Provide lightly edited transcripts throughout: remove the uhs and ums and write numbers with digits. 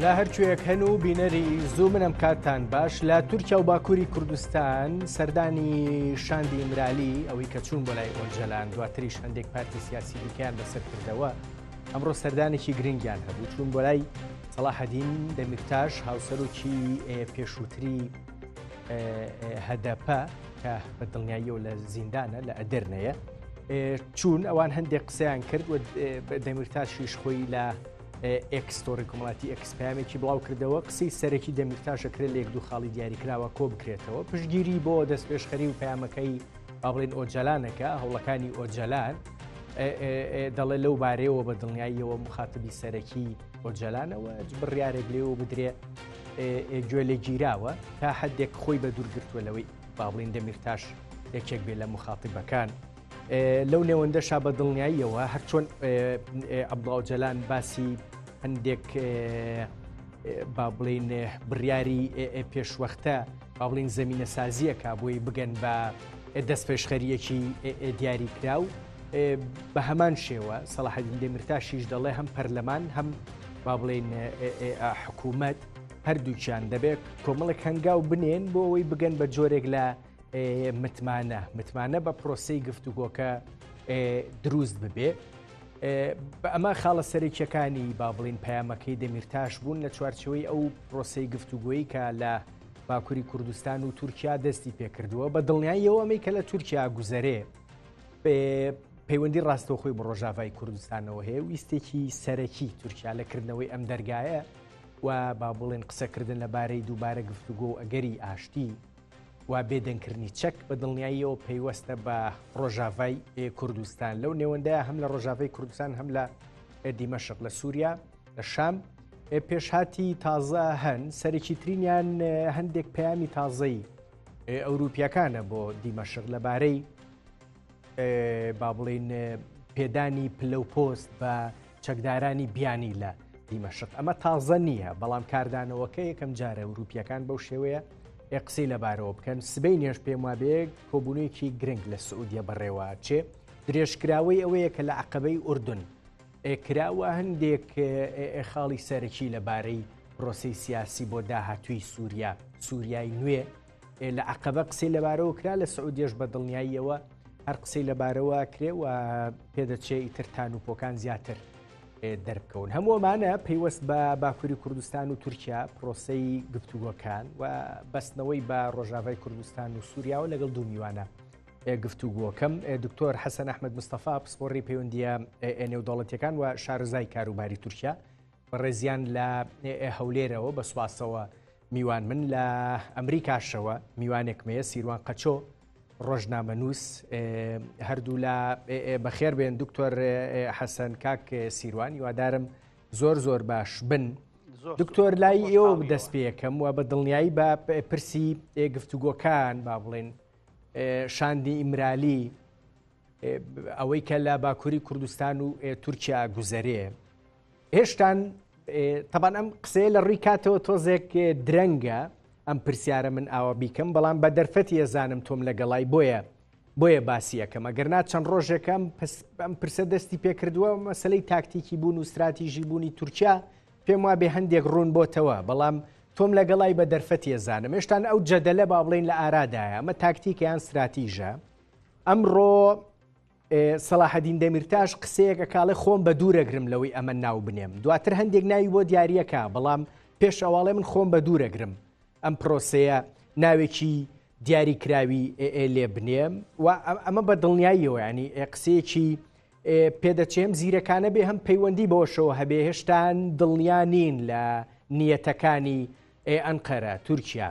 لە هەرکوێیەک هەن و بینەری زوو منم کاتتان باش لە تورکیا و باکووری کوردستان سەردانی شاندی ئیمرالی ئەوەی کە چوون بۆ لای ئۆجەلان دواتریش هەندێک پارتی سیاسی دیکەیان بەسەر کردەوە ئەمڕۆ سەردانێکی گرنگیان هەبوو چوون بۆ لای سەڵاحەدین دەمیرتاش هاوسەرۆکی پێشووتری هەدەپە کە بە دڵنیاییەوە لە زیندانە لە ئەدرنەیە چوون ئەوان هەندێک قسەیان کرد و دەمیرتاشیش خۆی لە ئێکس تۆڕی کۆمەڵاتی ئێکس پامێکی بڵاو کردەوە قسەی سەرەکی دەمیرتاشەکرێت لە یەک دوو خاڵی دیاریکراوە کۆ بکرێتەوە پشتگیری بۆ دەستپێشخەری و پەیامەکەی با بڵێن ئۆجالانەکە هەوڵەکانی ئۆجالان دەڵێ لەو بارەیەوە بە دڵنیاییەوە مخاتبی سەرەکی ئۆجالانەوە بڕیارێک لێەوە بدرێ گوێ لێ گیراوە تا حدێک خۆی بە دوورگرتووە لەوەی با بڵین دەمیرتاش یەکێک بێ لە مخاتبەکان. لەو نێوەندەشا بە دڵنیاییەوە هەرچۆن عەبدوڵا ئۆجەلان باسی هەندێک با بڵین بڕیاری پێشوەختە با بڵین زمینە سازیەکە بۆی بگەن بە دەستپێشخەریەکی دیاریکراو بە هەمان شێوە سەڵاحەدین دەمیرتاشیش دەڵێ هەم پەرلەمان هەم با بڵین حکوومەت هەردووکیان دەبێت کۆمەڵێک هەنگاو بنێن بۆ ئەوەی بگەن بە جۆرێک لە متمانە متمانە بە پرۆسەی گفتوگۆکە دروست ببێ. بە ئەمە خاڵە سەرەکیەکانی با بڵین پەیامەکەی دەمیرتاش بوون لە چوارچەوەی ئەو پرۆسەی گفتوگۆیی کە لە باکووری کوردستان و تورکیا دەستی پێکردووە بە دڵنیاییەوە ئەمەی کە لە تورکیا گوزەرێ پەیوەندی ڕاستەوخۆی بە ڕۆژاڤای کوردستانەوە هەیە ویستێکی سەرەکی تورکیا لە کردنەوەی ئەم دەرگایە و با بڵێن قسەکردن لەبارەی دووبارە گفتوگۆ و ئەگەری ئاشتی و بێدەنگکردنی چەک بە دڵنیاییەوە پەیوەستە بە ڕۆژاڤای کوردستان لەو نێوەندەیە هەم لە ڕۆژاڤای کوردستان هەم لە دیمەشق لە سووریا لە شام پێشهاتی تازە هەن سەرەکی ترینیان هەندێک پەیامی تازەی ئەوروپیەکانە بۆ دیمەشق لەبارەی با بڵین پێدانی پلە و پۆست بە چەکدارانی بیانی لە دیمەشق ئەمە تازە نییە بەڵام کاردانەوەکە یەکەم جارە ئەوروپیەکان بەو شێوەیە قسەی لەبارەوە بکەن سبەی نێش پێم وابێ کۆبوونێکی گرنگ لە سعودیە بەڕێوە چێ درێژکراوەی ئەوەیە کە لە عقبەی ئوردن کراوە هەندێک خاڵی سەرەکی لەبارەی پرۆسی سیاسی بۆ داهاتووی سووریا سووریای نوێ لە عقبە قسەی لەبارەوە کرا لە سعودیەش بە دڵنیاییەوە هەر قسەی لەبارەوە کرێ و پێدەچێ ئیتر تان و پۆکان زیاتر دەربکەون. هەموو ئەمانە پەیوەست بە باکووری کوردستان و تورکیا، پرۆسەی گفتوگۆکان و بەستنەوەی بە ڕۆژاڤای کوردستان و سووریاوە لەگەڵ دوو میوانە گفتوگۆکەم دکتۆر حەسەن ئەحمەد مستەفا پسپۆڕی پەیوەندیە نێودەوڵەتیەکان و شارەزای کاروباری تورکیا بەڕێزیان لە هەولێرەوە بە سوپاسەوە میوان من لە ئەمریکاشەوە میوانێکم هەیە سیروان قەچۆ ڕۆژنامەنووس هەردوو لە بەخێر بێن دکتۆر حەسەن کاک سیروان هیوادارم زۆر زۆر باش بن دکتۆر لای ئێوە دەست پێەکەم و بە دڵنیایی بە پرسی گفتوگۆکان با بڵێن شاندی ئیمرالی ئەوەی کە لە باکووری کوردستان و تورکیا گوزەرێ هێشتان تەبان ئەم قسەیە لە ڕووی کاتەوە تۆزێک درەنگە ئەم پرسیارە من ئاوا بیکەم بەڵام بە دەرفەتی ئەزانم تۆم لەگەڵای بۆیە بۆیە باسی ئەەکەم ئەگەر نا چەند ڕۆژێکەم ئەم پرسە دەستی پێکردووە مەسلەی تاکتیکی بوون و استراتیژی بوونی تورکیا پێم وابێ هەندێک ڕوون بۆتەوە بەڵام تۆم لەگەڵای بە دەرفەتی ئەزانم هێشتان ئەو جەدەلە با بڵین لە ئارادایە ئەمە تاکتیکیان استراتیژە ئەمڕۆ سەڵاحەدین دەمیرتاش قسەیەک ئەکاڵێ خۆم بە دوورەگرم لەوەی ئەمە ناو بنێم دواتر هەندێک ناوی بۆ دیارەکە بەڵام پێش ئەواڵێ من خۆم بە دوورەگرم ئەم پرۆسەیە ناوێکی دیاری کراوی لێ بنێم و ئەمە بە دڵنیاییەوە ینی قسەیەکی پێدەچێم زیرەکانە بێ هەم پەیوەندی بەوەشەوە هەبێ هێشتان دڵنیا نین لە نیەتەکانی ئەنقەرە تورکیا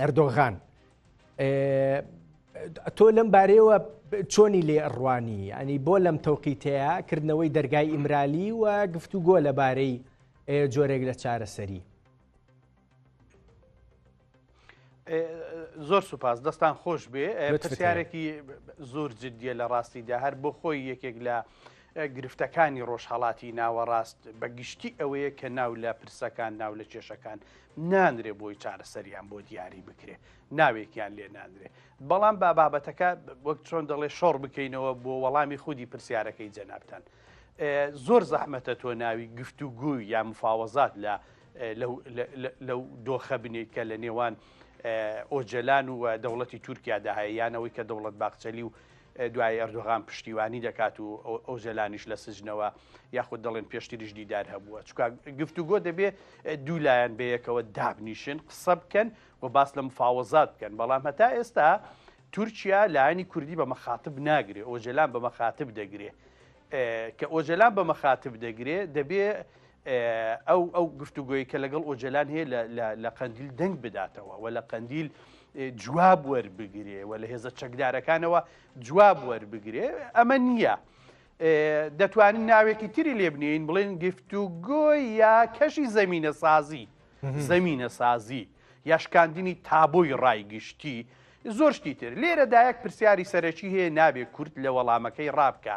ئەردۆغان تۆ لەم بارەیەوە چۆنی لێ ئەڕوانی ینی بۆ لەم تەوقیتەیە کردنەوەی دەرگای ئیمرالی و گفتوگۆ لەبارەی جۆرێک لە چارەسەری؟ زۆر سوپاس دەستان خۆش بێ پرسیارێکی زۆر جدیە لە ڕاستیدا هەر بۆ خۆی یەکێک لە گرفتەکانی ڕۆژهەڵاتی ناوەڕاست بە گشتی ئەوەیە کە ناو لە پرسەکان ناو لە کێشەکان نانرێ بۆی چارەسەریان بۆ دیاری بکرێ ناوێکیان لێ نانرێ بەڵام با بابەتەکە وەک چۆن دەڵێ شۆڕ بکەینەوە بۆ وەڵامی خودی پرسیارەکەی جەنابتان زۆر زەحمەتە تۆ ناوی گفتوگوی یا مفاوەزات لە لەو دۆخە بنێیت کە لە نێوان ئۆجەلان و دەوڵەتی تورکیادا هەیە، یان ئەوەی کە دەوڵەت باخچەلی و دوای ئەردۆغان پشتیوانی دەکات و ئۆجەلانیش لە سجنەوە یاخود دەڵێن پێشتریش دیدار هەبووە. چونکە گفتوگۆ دەبێ دوو لایەن بەیەکەوە دابنیشن قسە بکەن و باس لە مفاوەزات بکەن، بەڵام هەتا ئێستا تورکیا لایەنی کوردی بە مەخاتب ناگرێ، ئۆجەلان بە مەخاتب دەگرێ. کە ئۆجەلان بە مەخاتب دەگرێ دەبێ ئەو ئەو گفتوگۆی کە لەگەڵ ئۆجەلان هەیە لە قەندیل دەنگ بداتەوە و لە قەندیل جواب وەربگرێ و لە هێزە چەکدارەکانەوە جواب وەربگرێ ئەمە نییە. دەتوانین ناوێکی تری لێ بنێین بڵێن گفتوگۆی یا کەشی زەمینە سازی زەمینە سازی یا شکاندنی تابۆی ڕای گشتی زۆر شتی تر. لێرەدا یەک پرسیاری سەرەکی هەیە نابێ کورد لە وەڵامەکەی ڕابکا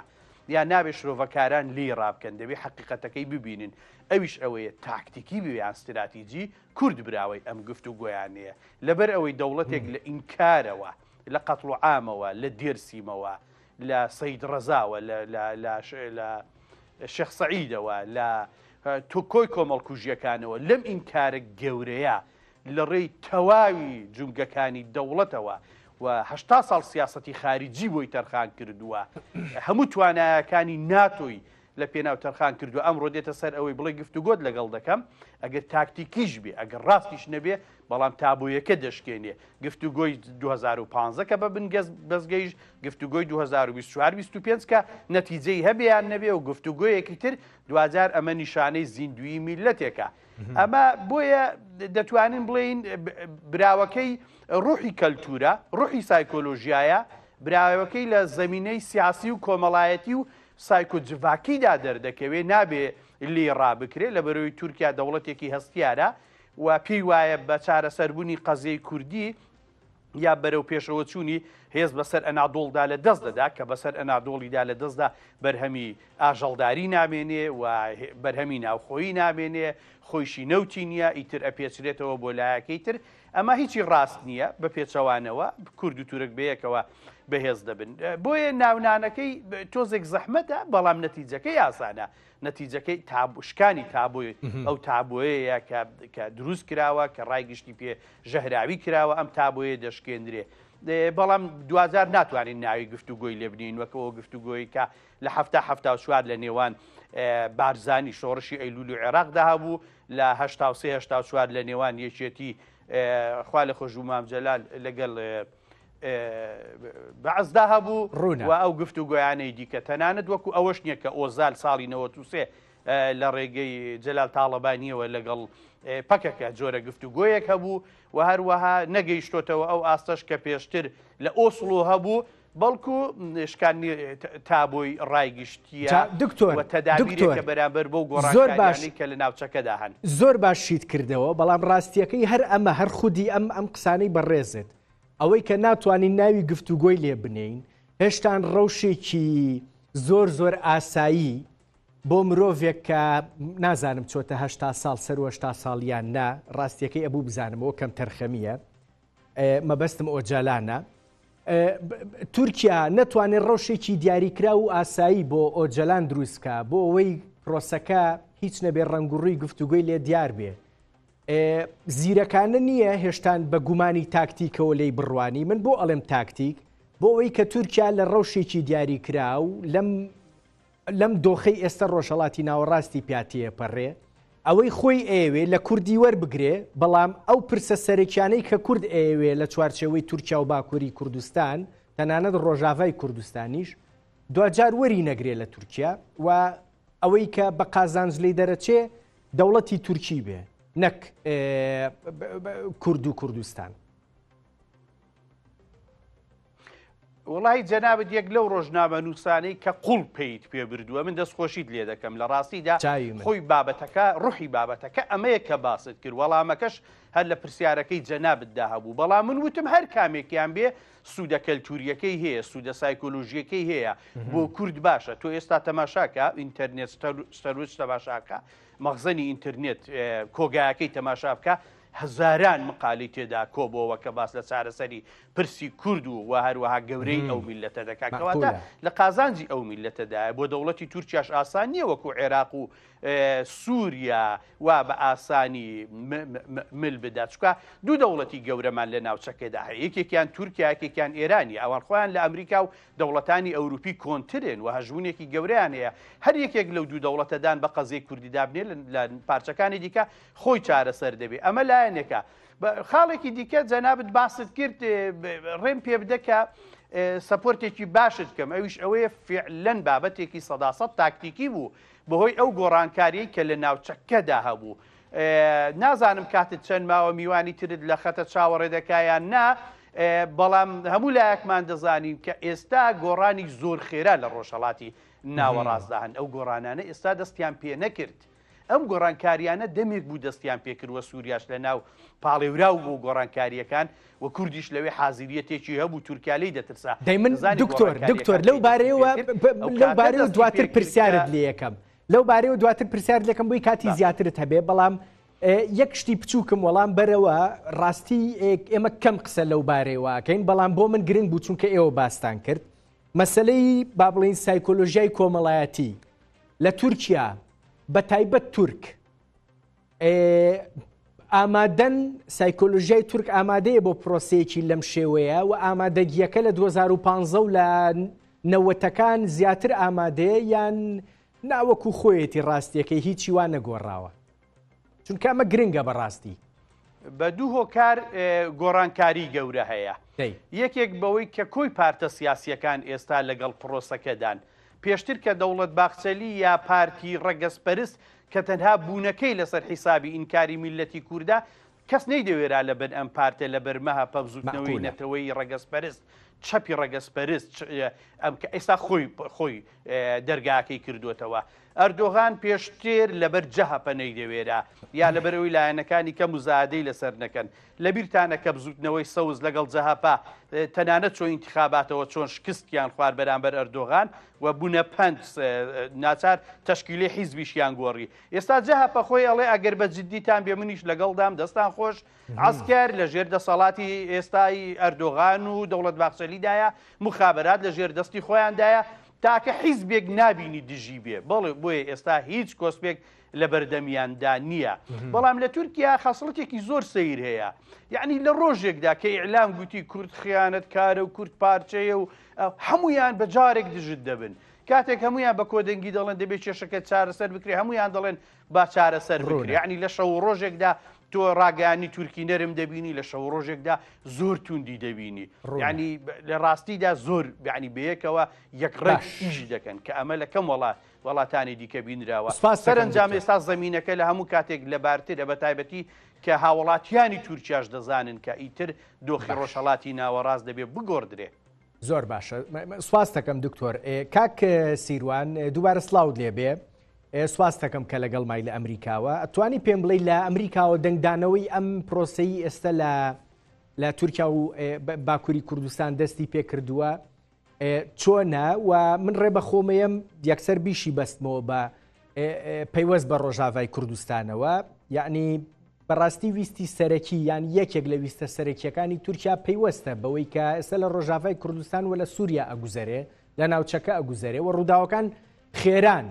یا نابێ شرۆڤەکاران لێی ڕابکەن دەبێ حەقیقەتەکەی ببینن ئەویش ئەوەیە تاکتیکی بێ یان ستراتیجی کورد براوەی ئەم گفتوگۆیانەیە لەبەر ئەوەی دەوڵەتێک لە ئینکارەوە لە قەتڵوعامەوە لە دێرسیمەوە لە سەید ڕەزاوە لە لە لە لە شێخ سەعیدەوە لە کۆی کۆمەڵکوژیەکانەوە لەم ئینکارە گەورەیە لە ڕێی تەواوی جومگەکانی دەوڵەتەوە و 80 ساڵ سیاسەتی خاریجی بۆی تەرخان کردووە هەموو توانایەکانی ناتۆی لە پێناو تەرخان کردووە ئەمڕۆ دێتە سەر ئەوەی بڵێ گفتوگۆت لەگەڵ دەکەم ئەگەر تاکتیکیش بێ ئەگەر ڕاستیش نەبێ بەڵام تابۆیەکە دەشکێنێ گفتوگۆی 2015 کە بە بنگەز بەزگەیش گفتوگۆی 2024 25 کە نەتیجەی هەبێ یان نەبێ و گفتوگۆیەکی تر دواجار ئەمە نیشانەی زیندویی میللەتێکە ئەمە بۆیە دەتوانین بڵێین براوەکەی ڕوحی کەلتورە ڕوحی سایکۆلۆژیایە براوەکەی لە زەمینەی سیاسی و کۆمەڵایەتی و سایکۆجڤاکیدا دەردەکەوێ نابێ لێی ڕابکرێ لە بەرەوەی تورکیا دەوڵەتێکی هەستیارە و پێی وایە بە چارەسەربوونی قەزیەی کوردی یا بەرەو پێشەوەچوونی هێز بەسەر ئەنادۆڵدا لە دەست دەدا کە بەسەر ئەنادۆڵیدا لە دەستدا بەرهەمی ئاژەڵداری نامێنێ و بەرهەمی ناوخۆیی نامێنێ خۆیشی نەوتی نییە ئیتر ئەپێچرێتەوە بۆ لایەکەی تر ئەمە هیچی ڕاست نییە بە پێچەوانەوە کورد و تورک بەیەکەوە بەهێز دەبن بۆیە ناونانەکەی تۆزێک زەحمەتە بەڵام نەتیجەکەی ئاسانە نەتیجەکەی شکانی تابۆی ئەو تابۆیەیە کە دروست کراوە کە ڕای گشتی پێ ژەهراوی کراوە ئەم تابۆیە دەشکێندرێ بەڵام دوجار ناتوانین ناوی گفتوگۆی لێبنین وەکەوە گفتوگۆی کە لە هەفتا هەفتا چوار لە نێوان بارزانی شۆڕشی ئەیلول و عێراقدا هەبوو لە 1970 چوار لە نێوان یەکێتی خوا لە خۆش و مام جەلال لەگەڵ بەعسدا هەبوو ڕوونە. و ئەو گفتوگۆیانەی دیکە تەنانەت وەکو ئەوەش نییە کە ئۆزال ساڵی 93 لە ڕێگەی جەلال تاڵەبانیەوە لەگەڵ پەکەکە جۆرە گفتوگۆیەک هەبوو و هەروەها نەگەیشتۆتەوە ئەو ئاستەش کە پێشتر لە ئۆسڵۆ هەبوو بەڵکو شکاندنی تابۆی ڕای گشتیە جا دکتۆر و تەدابیرێکە دکتۆر بەرامبەر بەو زۆر باش گۆڕانکاریانەی کە لە ناوچەکەدا هەن. زۆر باش شیت کردەوە بەڵام ڕاستیەکەی هەر ئەمە هەر خودی ئەم ئەم قسانەی بەڕێزت ئەوەی کە ناتوانین ناوی گفتوگۆی لێ بنێین هێشتان ڕەوشێکی زۆر زۆر ئاسایی بۆ مرۆڤێک کە نازانم چۆتە هەشتا ساڵ سەر هەشتا ساڵ یان نا ڕاستیەکەی ئەبوو بزانمەوە کەم تەرخەمیە مەبەستم ئۆجالانە تورکیا نەتوانێت ڕەوشێکی دیاریکراو و ئاسایی بۆ ئۆجەلان دروستکە بۆ ئەوەی پرۆسەکە هیچ نەبێ ڕەنگ و ڕووی گفتوگۆی لێ دیار بێ زیرەکانە نییە هێشتان بە گومانی تاکتیکەوە لێی بڕوانی من بۆ ئەڵێم تاکتیک بۆ ئەوەی کە تورکیا لە ڕەوشێکی دیاریکراو لەم لەم دۆخەی ئێستا ڕۆژهەڵاتی ناوەڕاستی پیا تێپەڕێ، ئەوەی خۆی ئەیەوێ لە کوردی وەربگرێ، بەڵام ئەو پرسە سەرەکیانەی کە کورد ئەیەوێ لە چوارچێوەی تورکیا و باکووری کوردستان، تەنانەت ڕۆژاڤای کوردستانیش، دواجار وەری نەگرێ لە تورکیا و ئەوەی کە بە قازانج لێی دەرەچێ دەوڵەتی تورکی بێ نەک کورد و کوردستان. وەڵاهی جەنابت یەک لەو ڕۆژنامەنووسانەی کە قوڵ پێیت پێ بردووە من دەستخۆشیت لێ دەکەم لە ڕاستیدا چاوی من. خۆی بابەتەکە ڕوحی بابەتەکە ئەمەیە کە باست کرد وەڵامەکەش هەر لە پرسیارەکەی جەنابتدا هەبوو بەڵام من وتم هەر کامێکیان بێ سوودە کەلتوریەکەی هەیە سوودە سایکۆلۆژیەکەی هەیە بۆ کورد باشە تۆ ئێستا تەماشاکە ئینتەرنێت سەروچ تەماشاکە مەخزەنی ئینتەرنێت کۆگایەکەی تەماشا بکە. هەزاران مقالی تێدا کۆبۆوە کە باس لە چارەسەری پرسی کورد و و هەروەها گەورەی ئەو میللەتە دەکات کەواتە لە قازانجی ئەو میللەتەدایە بۆ دەوڵەتی تورکیاش ئاسان نییە وەکو عێراق و سووریا وا بە ئاسانی مل بدات چکە دوو دەوڵەتی گەورەمان لە ناوچەکەدا هەیە یەکێکیان تورکیا یەکێکیان ئێرانی ئەوان خۆیان لە ئەمریکا و دەوڵەتانی ئەوروپی کۆنترن و هەژمونێکی گەورەیان هەیە هەر یەکێک لەو دوو دەوڵەتەدان بە قەزیەی کوردیدا بنێ لە پارچەکانی دیکە خۆی چارەسەر دەبێ ئەمە لایەنێکە خاڵێکی دیکە جەنابت باست کرد ڕێم پێ بدە کە سەپۆرتێکی باشت کەم ئەویش ئەوەیە فعلەن بابەتێکی سەداسەد تاکتیکی بوو بەهۆی ئەو گۆڕانکاریەی کە لە ناوچەکەدا هەبوو نازانم کاتت چەند ماوە میوانی ترت لە خەتە چاوەڕێ دەکایان نا بەڵام هەموو لایەکمان دەزانین کە ئێستا گۆڕانی زۆر خێرا لە ڕۆژهڵاتی ناوەڕاستدا هەن ئەو گۆڕانانە ئێستا دەستیان پێ نەکرد ئەم گۆڕانکاریانە دەمێک بوو دەستیان پێکردوە سوریاش لە ناو پاڵێوراو بوو گۆڕانکاریەکان و کوردیش لەوێ حازریەتێکی هەبوو تورکیا لێی دەترسا دەی من دەزانی دکتۆر دکتۆر گۆڕانکاریەکان لەو کەی دەستی بارەیەوە پێکرد ئەو لەو کاتە بارەیەوە دەستی دواتر پێکرد کە پرسیارت لێ یەکەم لەو بارەیەوە دواتر پرسیارت لەکەم بۆی کاتی باشە زیاترت هەبێ بەڵام یەک شتی بچووکم وەڵام بەرەوە ڕاستی ئێمە کەم قسە لەو بارەیەوە ئەکەین بەڵام بۆ من گرنگ بوو چونکە ئێوە باستان کرد مەسەلەی با بڵێین سایکۆلۆژیای کۆمەڵایەتی لە تورکیا بە تایبەت تورک ئامادەن سایکۆلۆژیای تورک ئامادەیە بۆ پرۆسەیەکی لەم شێوەیە و ئامادەگیەکە لە 2015 و لە نەوەتەکان زیاتر ئامادەیە یان ناوەکو خۆیەتی ڕاستیەکەی هیچی وا نەگۆڕاوە چونکە ئەمە گرنگە بەڕاستی. بە دوو هۆکار گۆڕانکاری گەورە هەیە. یەکێک بەوەی کە کۆی پارتە سیاسییەکان ئێستا لەگەڵ پرۆسەکەدان. پێشتر کە دەوڵەت باخچەلی یا پارتی ڕەگەزپەرست کە تەنها بوونەکەی لەسەر حیسابی ئینکاری میللەتی کوردە، کەس نەیدەوێرا لەبن ئەم پارتە لەبەر مەهەپە بزووتنەوەی نەتەوەیی ڕەگەزپەرست، چەپی ڕەگەزپەرست ئەم کە ئێستا خۆی خۆی دەرگاکەی کردووەتەوە. ئەردۆغان پێشتر لەبەر جەهەپە نەیدەوێرا یا لەبەر ئەوەی لایەنەکانی کە موزایەدەی لەسەر نەکەن. لەبیرتانە کە بزووتنەوەی سەوز لەگەڵ جەهەپە تەنانەت چۆن ئینتخاباتەوە چۆن شکستیان خوار بەرامبەر ئەردۆغان و بوونە پەنج ناچار تەشکیلەی حیزبیشیان گۆڕی. ئێستا جەهەپە خۆی ئەڵێ ئەگەر بە جدیتان بێ منیش لەگەڵدام دەستان خۆش. عەسکەر لەژێر دەسەڵاتی ئێستای ئەردۆغان و دەوڵەت باخچەلیدایە، موخابەرات لەژێر دەستی خۆیاندایە، تاکە حیزبێک نابینی دژی بێ، بەڵێ بۆیە ئێستا هیچ کۆسپێک لەبەردەمیاندا نییە. بەڵام لە تورکیا خەسڵەتێکی زۆر سەیر هەیە. یەعنی لە ڕۆژێکدا کە ئیعلام گوتی کورد خیانەتکارە و کورد پارچەیە و هەموویان بە جارێک دژت دەبن. کاتێک هەموویان بە کۆدەنگی دەڵێن دەبێ کێشەکە چارەسەر بکرێ، هەموویان دەڵێن با چارەسەر بکرێ. یەعنی لە شەو و ڕۆژێکدا تۆ ڕاگەیاندنی تورکی نەرم دەبینی، لە شەو و ڕۆژێکدا زۆر توندی دەبینی. یەعنی لە ڕاستیدا زۆر یەعنی بەیەکەوە یەکڕێک ئیش دەکەن کە ئەمە لە کەم وڵات وڵاتانی دیکە بینراوە. سەرەنجام ئێستا زەمینەکە لە هەموو کاتێک لەبارترە بە تایبەتی کە هاوڵاتیانی تورکیاش دەزانن کە ئیتر دۆخی ڕۆژهەڵاتی ناوەڕاست دەبێ بگۆڕدرێ. زۆر باشە سواست دەکەم دکتۆر. کاک سیروان دووبارە سڵاوت لێبێ. سوپاست دەکەم کە لەگەڵ مای لە ئەمریکاوە. ئەتوانی پێم بڵێی لە ئەمریکاوە دەنگدانەوەی ئەم پرۆسەی ئێستا لە لە تورکیا و باکووری کوردستان دەستی پێکردووە چۆنە و من ڕێ بە خۆمەیەم یەکسەر بیشی بەستمەوە بە پەیوەست بە ڕۆژاڤای کوردستانەوە یعنی بەڕاستی ویستی سەرەکی یان یەکێک لە ویستە سەرەکیەکانی تورکیا پەیوەستە بەوەی کە ئێستا لە ڕۆژاڤای کوردستان و لە سووریا ئەگوزەرێ لە ناوچەکە ئەگوزەرێ و ڕووداوەکان خێران.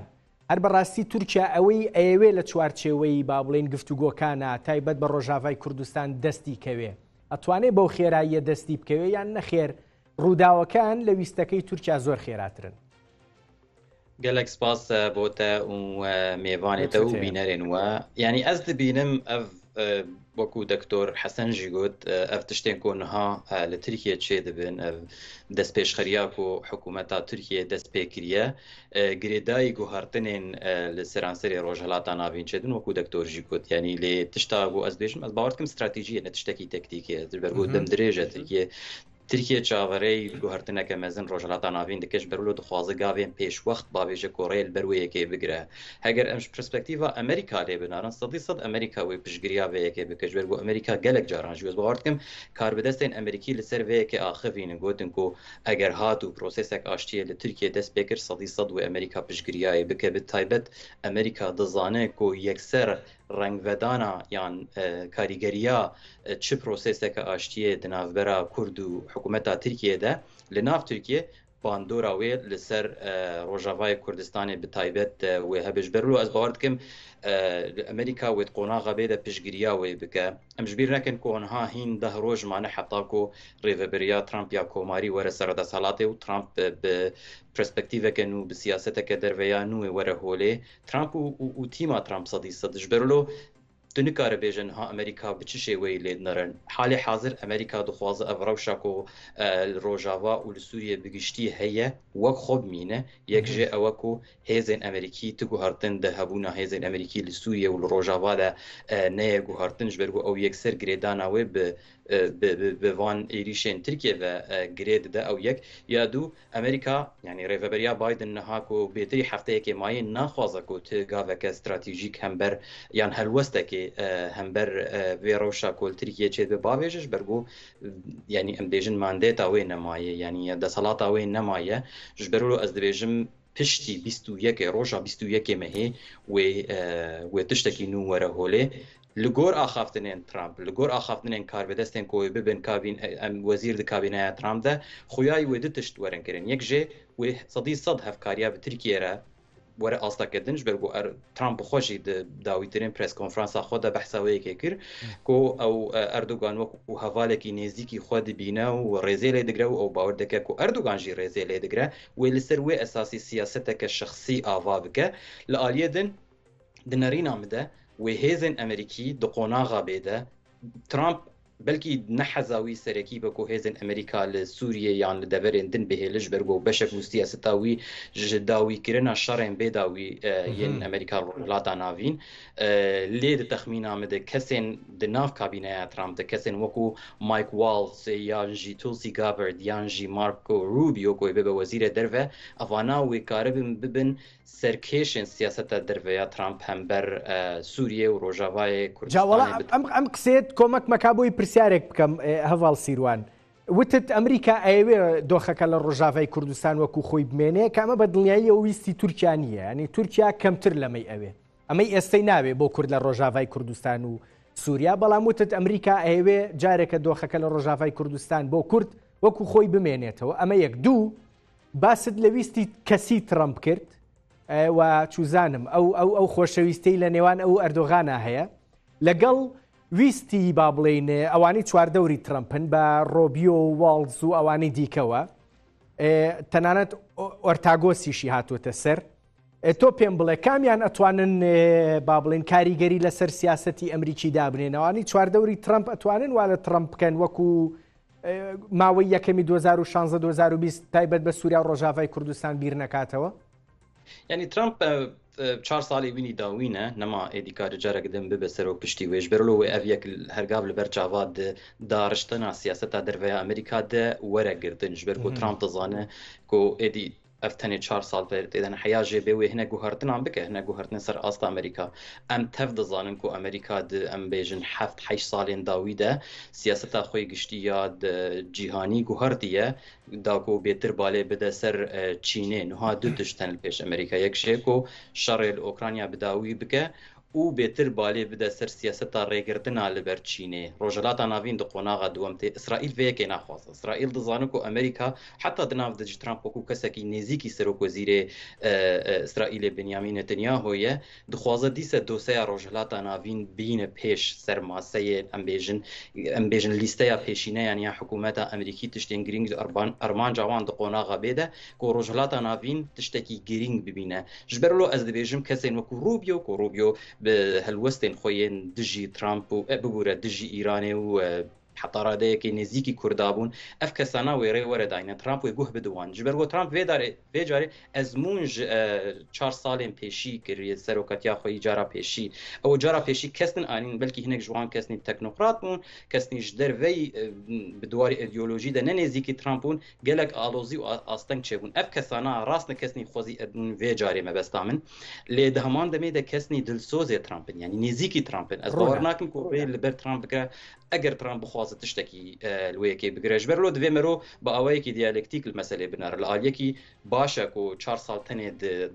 هەر بەڕاستی تورکیا ئەوەی ئەیەوێ لە چوارچێوەی با بڵێین گفتوگۆکانا تایبەت بە ڕۆژاڤای کوردستان دەستی کەوێ ئەتوانێ بەو خێراییە دەستی بکەوێ یان نەخێر ڕووداوەکان لە ویستەکەی تورکیا زۆر خێراترن؟ گەلەک سپاس بۆ تە و مێوانێ تە و بینەرێن وە یعنی ئەز دبینم ئەv وەکو دکتۆر حەسەن ژی گوت ئەv تشتێن کو نها لە ترکیە چێ دبن ئەv دەستپێشخەریا کو حکوومەتا ترکیە دەست پێ کریە گرێدایی گوهەرتنێن لە سەرانسەرێ ڕۆژهەلاتا ناڤین چێ دبن وەکو دکتۆر ژی گوت یعنی لێ تشتا بۆ ئەز بێژم ئەز باوەڕ دکم ستراتیژیە نە تشتەکی تەکتیکیە بەر بۆ دەم درێژە ترکیە ترکیە چاڤەرێی گوهەرتنەکە مەزن ڕۆژهەلاتا ناڤین دکەش بەرولۆ دخوازە گاڤێن پێشوەخت باوێژە کۆ ڕێ لبەر وێ یەکێ بگرە. هەگەر ئەم ژ پرسپەکتیڤا ئەمریکا لێ بنارن سەدی سەد ئەمریکا وێ پشتگریا ڤێ یەکێ بکەش بەر بۆ ئەمریکا گەلەک جاران ژی وەز باوەڕ دکم کاربدەستێن ئەمریکی لە سەر ڤێ یەکێ ئاخڤین گۆتن کۆ ئەگەر هات و پرۆسێسەک ئاشتیە لە ترکیە دەست پێ کرد سەدی سەد وێ ئەمریکا پشتگریایێ بکە بە تایبەت ئەمریکا دزانێ کۆ یەکسەر. ڕەنگڤەدانا یان کاریگەرییا چ پرۆسێسێکە ئاشتییێ di navbera Kurd û hikûmeta Tirkiyê de li nav Tirkiyê bandora wê li ser Rojavayê Kurdistanê bi taybet wê hebe. Ji ber wilo ez bawer dikim li Amerîka wê di qonaxa bê de piştgiriya wê bike. Em ji bîr nekin ku niha hîn deh roj mane heta ku rêveberiya Trump ya komarî were ser desthilatê û Trump bi perspektîveke nû, bi siyaseteke derve ya nû wê were holê. Trump û tîma Trump 100% ji ber wilo Tu nikare bêje niha Amerîka bi çi şêweyî lê dinirin. Halê hazir Amerîka dixwaze ev rewşa ku li Rojava û li Sûriyê bi giştî heye wek xwe bimîne. Yek jê ew e ku hêzên Amerîkî ti guhertin di hebûna hêzên Amerîkî li Sûriyê û li Rojava de neye guhertin ji ber ku ew yekser girêdana wê bi bi van êrîşên Tirkiyê ve girê dide ew yek. Ya du, Amerîka yanî rêveberiya Biden niha ku bêtirî hefteyekê mayê naxwaze ku ti gaveke stratejîk hember yan helwestekê hember vê rewşa ku li Tirkiyê çêdibe bavêje ji ber ku yanî em dibêjin mandêta wê nemaye yanî desthilata wê nemaye ji ber wilo ez dibêjim piştî 21 roja 21 mehê wê wê tiştekî nû were holê Li gor axaftinên Trump, li gor axaftinên karbidestên ku wê bibin kabîn em wezîr di kabîneya Trump de, xuyayî wê du tişt werin kirin. Yek jê wê 100% hevkariya bi Tirkiyê re were asta din ji ber ku er Trump bi xwe jî di dawîtirîn preskonferansa xwe de behsa wê yekê kir ku ew Erdogan wek û hevalekî nêzîkî xwe dibîne û rêzê lê digre û ew bawer dike ku Erdogan jî rêzê lê digre wê li ser wê esasî siyaseteke şexsî ava bike. Li aliyê din Di nerîna min de wê hêzên Amerîkî di qonaxa bê de Trump belkî ne heza wî serekî be ku hêzên Amerîka li Sûriyê yan li deverên din bihêle ji ber ku beşek û siyaseta wî ji dawîkirina şerên bê dawî yên Amerîka li Rojhilata Navîn lê di texmîna min de kesên di nav kabîneya Trump de kesên wekû Mike Waltz yan jî Tulsi Gabbard yan jî Marco Rubio ku wê bibe wezîrê derve evana wê karibin bibin Serkêşên siyaseta derve ya Trump hember Sûriye û Rojavayê Ca wala Kurdistanê bi ئەم ئەم قسەیەت کۆمەک مەکا بۆی پرسیارێک بکەم هەڤاڵ سیروان وتت ئەمریکا ئەیەوێ دۆخەکە لە ڕۆژاڤای کوردستان وەکو خۆی بمێنێ کە ئەمە بە دڵنیاییەوە ویستی تورکیا نییە ینی تورکیا کەمتر لەمەی ئەوێ ئەمەی ئێستەی ناوێ بۆ کورد لە ڕۆژاڤای کوردستان و سووریا بەڵام وتت ئەمریکا ئەیەوێ جارێکە دۆخەکە لە ڕۆژاڤای کوردستان بۆ کورد وەکو خۆی بمێنێتەوە ئەمە یەک دوو باست لە ویستی کەسی ترەمپ کرد و چوزانم ئەو ئەو ئەو خۆشەویستەی لە نێوان ئەو ئەردۆغانا هەیە لەگەڵ ویستی با بڵێین ئەوانەی چواردەوری ترەمپن بە ڕۆبیۆ و واڵز و ئەوانەی دیکەوە تەنانەت ئۆرتاگۆسیشی هاتووەتە سەر تۆ پێم بڵێ کامیان ئەتوانن با بڵێن کاریگەری لەسەر سیاستی ئەمریکی دابنێنەوەانی چواردەوری ترەمپ ئەتوانن وا لە ترەمپ بکەن وەکو ماوەی یەکەمی 2016 2020 تایبەت بە سووریا و ڕۆژاڤای کوردستان بیر نەکاتەوە؟ یعنی ترامپ چهار ساڵی وینی داوینە نەما ئێدی کارە جارێک دم ببە سەرۆک پشتی وێش بەرلۆ وێ ئەv یەک هەرگاو لەبەر چاوا داڕشتنا سیاسەتا دەرڤەیا ئەمریکا دە وەرە گرتن ji ber ku Trump dizane ku êdî Ev tenê çar sal pêr tê de ne. Heya jê bê wê hinek guhertinan bike, hinek guhertinên ser asta Amerîka. Em tev dizanin ku Amerîka di em bêjin heft heşt salên dawî de siyaseta xwe yê giştî ya di cîhanî guhertiye da ku bêtir balê bide ser Çînê. Niha du tişt hene li pêş Amerîka. Yek jê ku şerê li Okranya bi dawî bike û bêtir balê bide ser siyaseta rêgirtina li ber Çînê. Rojhilata Navîn di qonaxa duwem tê. Îsraîl vê yekê naxwaze. Îsraîl dizane ku Amerîka heta di nav de ji Trump wekû kesekî nêzîkî serokwezîrê Îsraîlê Binyamîn Netanyahu ye, dixwaze dîse doseya Rojhilata Navîn bîne pêş ser maseyê em bêjin em bêjin lîsteya pêşîneyan ya hikûmeta Amerîkî tiştên girîng ji armanca wan di qonaxa bê de ku Rojhilata Navîn tiştekî girîng bibîne. Ji ber wilo ez dibêjim kesên wekû Rubio ku Rubio bi helwestên xwe yên dijî Trump û bibûre dijî Îranê û heta radeyekê nêzîkî Kurda bûn, ev kesana wê rê were dayîne Trump wê guh bide wan. Ji ber ku Trump vê darê vê carê ezmûn ji çar salên pêşî kiriye serokatiya xwe yî cara pêşî. Ew cara pêşî kes nin anîn belkî hinek ji wan kesnî teknokrat bûn, kesnî ji derveyî bi diwarê îdeolojî de ne nêzîkî Trump bûn, Gelek alozî û asteng çêbûn. Ev kesana rast ne kesnî xwezî bûn vê carê mebesta min. Lê di heman demê de kesnî dilsozê Trump in. Yanî nêzîkî Trump in. Ez bawer nakim ku rê li ber Trump bike. Eger Trump bixwaze. ناخوازە تشتەکی li wê yekê bigire. Ji ber lo divê mero bi awayekî diyalektîk li meselê binere. Li aliyekî baş e ku çar sal tenê di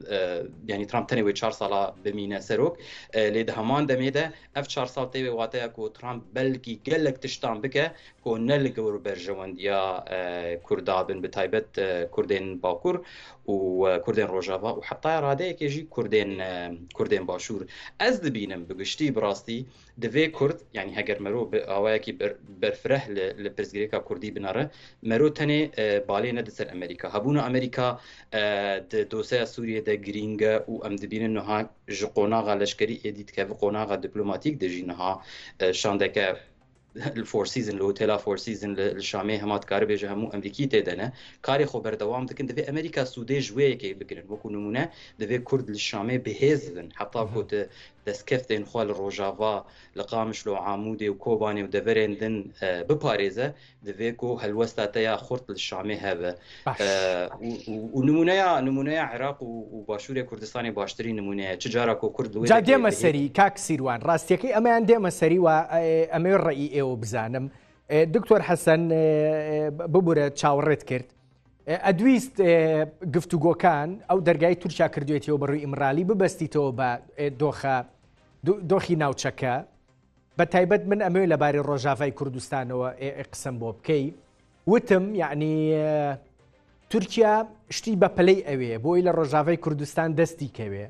yanî Trump tenê wê çar sala bimîne serok lê di heman demê de ev çar sal tê wê wateya ku Trump belkî gelek tiştan bike ku ne li gor berjewendiya Kurda bin bi taybet Kurdên Bakur û Kurdên Rojava û heta radeyekê jî Kurdên Kurdên Başûr. Ez dibînim bi giştî bi rastî Divê Kurd, yanî heger mero bi awayekî berfireh li li pirsgirêka Kurdî binere, mero tenê balê nede ser Amerîka. Hebûna Amerîka di doseya Sûriyê de girîng e û em dibînin niha ji qonaxa leşkerî êdî dikeve qonaxa diplomatîk de jî niha şandeke li Four Season, li hotela Four Season li li Şamê hema dikare bêje hemû Amerîkî tê de ne. Karê xwe berdewam dikin. Divê Amerîka sûdê ji wê yekê bigirin. Wekû nimûne divê Kurd li Şamê bihêz bin heta ku ti destkeftên xwe li Rojava, li Qamişlo, Amûdê û Kobanê û deverên din biparêze, divê ku helwesta te ya xurt li Şamê hebe. Û nimûneya nimûneya Iraq û Başûrê Kurdistanê baştirîn nimûne ye. Çi cara ku Kurd li wê Ca dême serî kak Sîrwan, rastiyekî emeyan dême serî wa emê reî êwe bizanim. Doktor Hesen bibûre çawerêt کرد. ئەدویست گفتوگۆکان ئەو دەرگای تورکیا کردوێتیەوە بەڕووی ئیمرالی ببەستیتەوە بە دۆخە دۆخی ناوچەکە بە تایبەت من ئەمەوێ لەبارەی ڕۆژاڤای کوردستانەوە قسەم بۆ بکەی وتم یعنی تورکیا شتی بە پلەی ئەوێ بۆی لە ڕۆژاڤای کوردستان دەستی کەوێ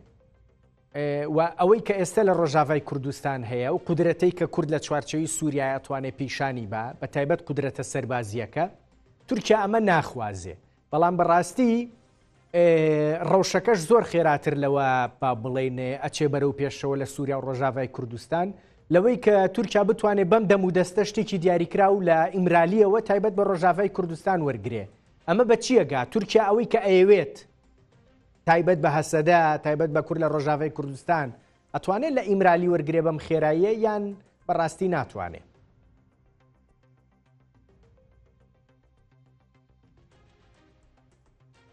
و ئەوەی کە ئێستا لە ڕۆژاڤای کوردستان هەیە و قودرەتەی کە کورد لە چوارچێوی سووریای ئەتوانێ پیشانی با بە تایبەت قودرەتە سەربازییەکە تورکیا ئەمە ناخوازێ بەڵام بەڕاستی ڕەوشەکەش زۆر خێراتر لەوە با بڵێن ئەچێ بەرەو پێشەوە لە سووریا و ڕۆژاڤای کوردستان لەوەی کە تورکیا بتوانێت بەم دەم و دەستە شتێکی دیاریکراو لە ئیمرالیەوە تایبەت بە ڕۆژاڤای کوردستان وەرگێ ئەمە بە چیەگا تورکیا ئەوەی کە ئەیەوێت تایبەت بە هەسەدە، تایبەت بە کورد لە ڕۆژاڤای کوردستان، ئەتوانێت لە ئیمرالی وەرگرێ بەم خێراییە یان بەڕاستی ناتوانێ؟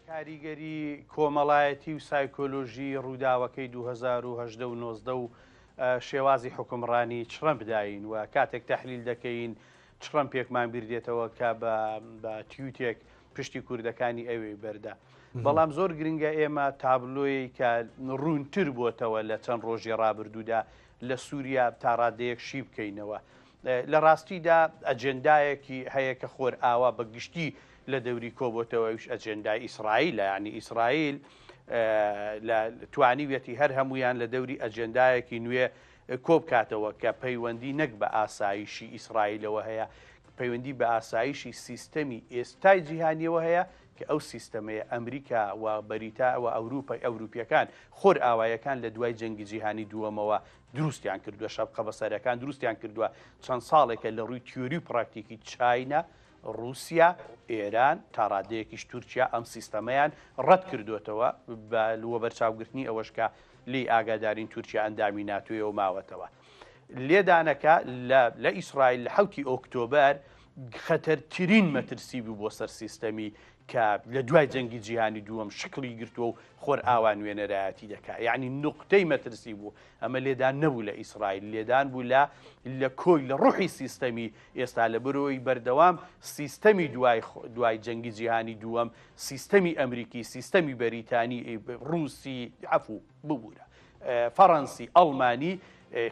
کاریگەری کۆمەڵایەتی و سایکۆلۆژی ڕووداوەکەی 2018 و 19 و شێوازی حکومڕانی ترەمپ داین و کاتێک تەحلیل دەکەین ترەمپێکمان بیردێتەوە کە بە تیوتێک پشتی کوردەکانی ئەوێی بەردا. بەڵام زۆر گرنگە ئێمە تابلۆیەی کە ڕوونتر بۆتەوە لە چەند ڕۆژی ڕابردوودا لە سووریا تا ڕادەیەک شی بکەینەوە. لە ڕاستیدا ئەجێندایەکی هەیە کە خۆرئاوا بە گشتی لە دەوری کۆبۆتەوە ئەویش ئەجێندای ئیسرائیلە یانی ئیسرائیل لە توانیویەتی هەر هەمویان لە دەوری ئەجێندایەکی نوێ کۆبکاتەوە کە پەیوەندی نەک بە ئاسایشی ئیسرائیلەوە هەیە پەیوەندی بە ئاسایشی سیستەمی ئێستای جیهانیەوە هەیە کە ئەو سیستەمەیە ئەمریکا و بەریتا و ئەوروپای ئەوروپیەکان خۆرئاوایەکان لە دوای جەنگی جیهانی دووەمەوە دروستیان کردووە شەبقە بەسەرەکان دروستیان کردووە چەند ساڵێکە لە ڕووی تیۆری و پراکتیکی چاینا ڕووسیا ئێران تا ڕادەیەکیش تورکیا ئەم سیستەمەیان ڕەت کردوێتەوە بە وەبەرچاوگرتنی ئەوەش کە لێی ئاگادارین تورکیا ئەندامی ناتۆیە و ماوەتەوە. لێدانەکە لە ئیسرائیل لە حەوتی ئۆکتۆبەر خەتەرترین مەترسی بوو بۆ سەر سیستەمی کە لە دوای جەنگی جیهانی دووەم شکڵی گرتووە و خۆرئاوا نوێنەرایەتی دەکا یعنی نوقتەی مەترسی بوو ئەمە لێدان نەبوو لە ئیسرائیل لێدان بوو لە لە کۆی لە ڕوحی سیستەمی ئێستا لە برۆی بەردەوام سیستەمی دوای دوای جەنگی جیهانی دووەم سیستەمی ئەمریکی سیستەمی بەریتانی ڕووسی عەفو ببوورە فەڕەنسی، ئەڵمانی،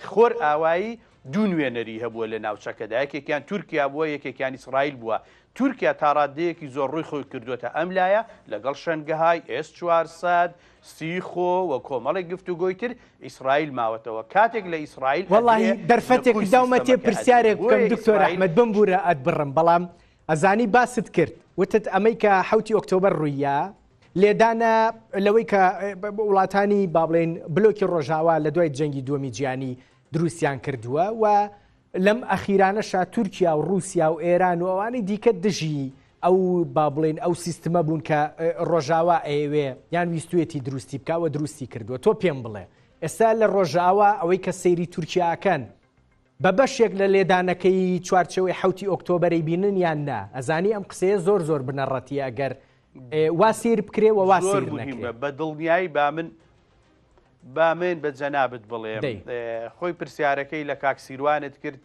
خۆرئاوایی دوو نوێنەری هەبووە لە ناوچەکەدا، یەکێکیان تورکیا بووە، یەکێکیان ئیسرائیل بووە. تورکیا تا ڕاددەیەکی زۆر ڕووی خۆی کردووەتە ئەم لایە، لەگەڵ شەنگەهای، ئێس 400، سیخۆ و کۆمەڵێک گفتوگۆی تر، ئیسرائیل ماوەتەوە. کاتێک لە ئیسرائیل وەڵاهی ئەدرێ، لە دەرفەتێک کۆی داومەتێ سیستەمەکە ئەدرێ. پرسیارێک بکەم بۆیە دکتۆر ئیسرائیل ئەحمەد بمبوورە ئەتبڕم، بەڵام ئەزانی باست کرد وتت ئەمەی کە حەوتی ئۆکتۆبەر ڕووییا، لێدانە لەوەی کە وڵاتانی با بڵێین بلۆکی ڕۆژاوا لە دوای جەنگی دووەمی جیهانی دروستیان کردووە و لەم ئەخیرانەشا تورکیا و رووسیا و ئێران و ئەوانەی دیکە دژی ئەو با بڵێن ئەو سیستمە بوون کە ڕۆژاوا ئەیەوێ یان ویستوێتی دروستی بکە و دروستی کردووە تۆ پێم بڵێ ئێستا لە ڕۆژاوا ئەوەی کە سەیری تورکیاکەن بە بەشێک لە لێدانەکەی چوارچێوەی حەوتی ئۆکتۆبەرەی بینن یان نا؟ ئەزانی ئەم قسەیە زۆر زۆر بنەڕەتیە ئەگەر وا سەیر بکرێ و وا زۆر سەیر مهمە نەکرێ. بە دڵنیایی با من با من بە جەنابت بڵێم دەی. خۆی پرسیارەکەی لە کاک سیروانت کرد.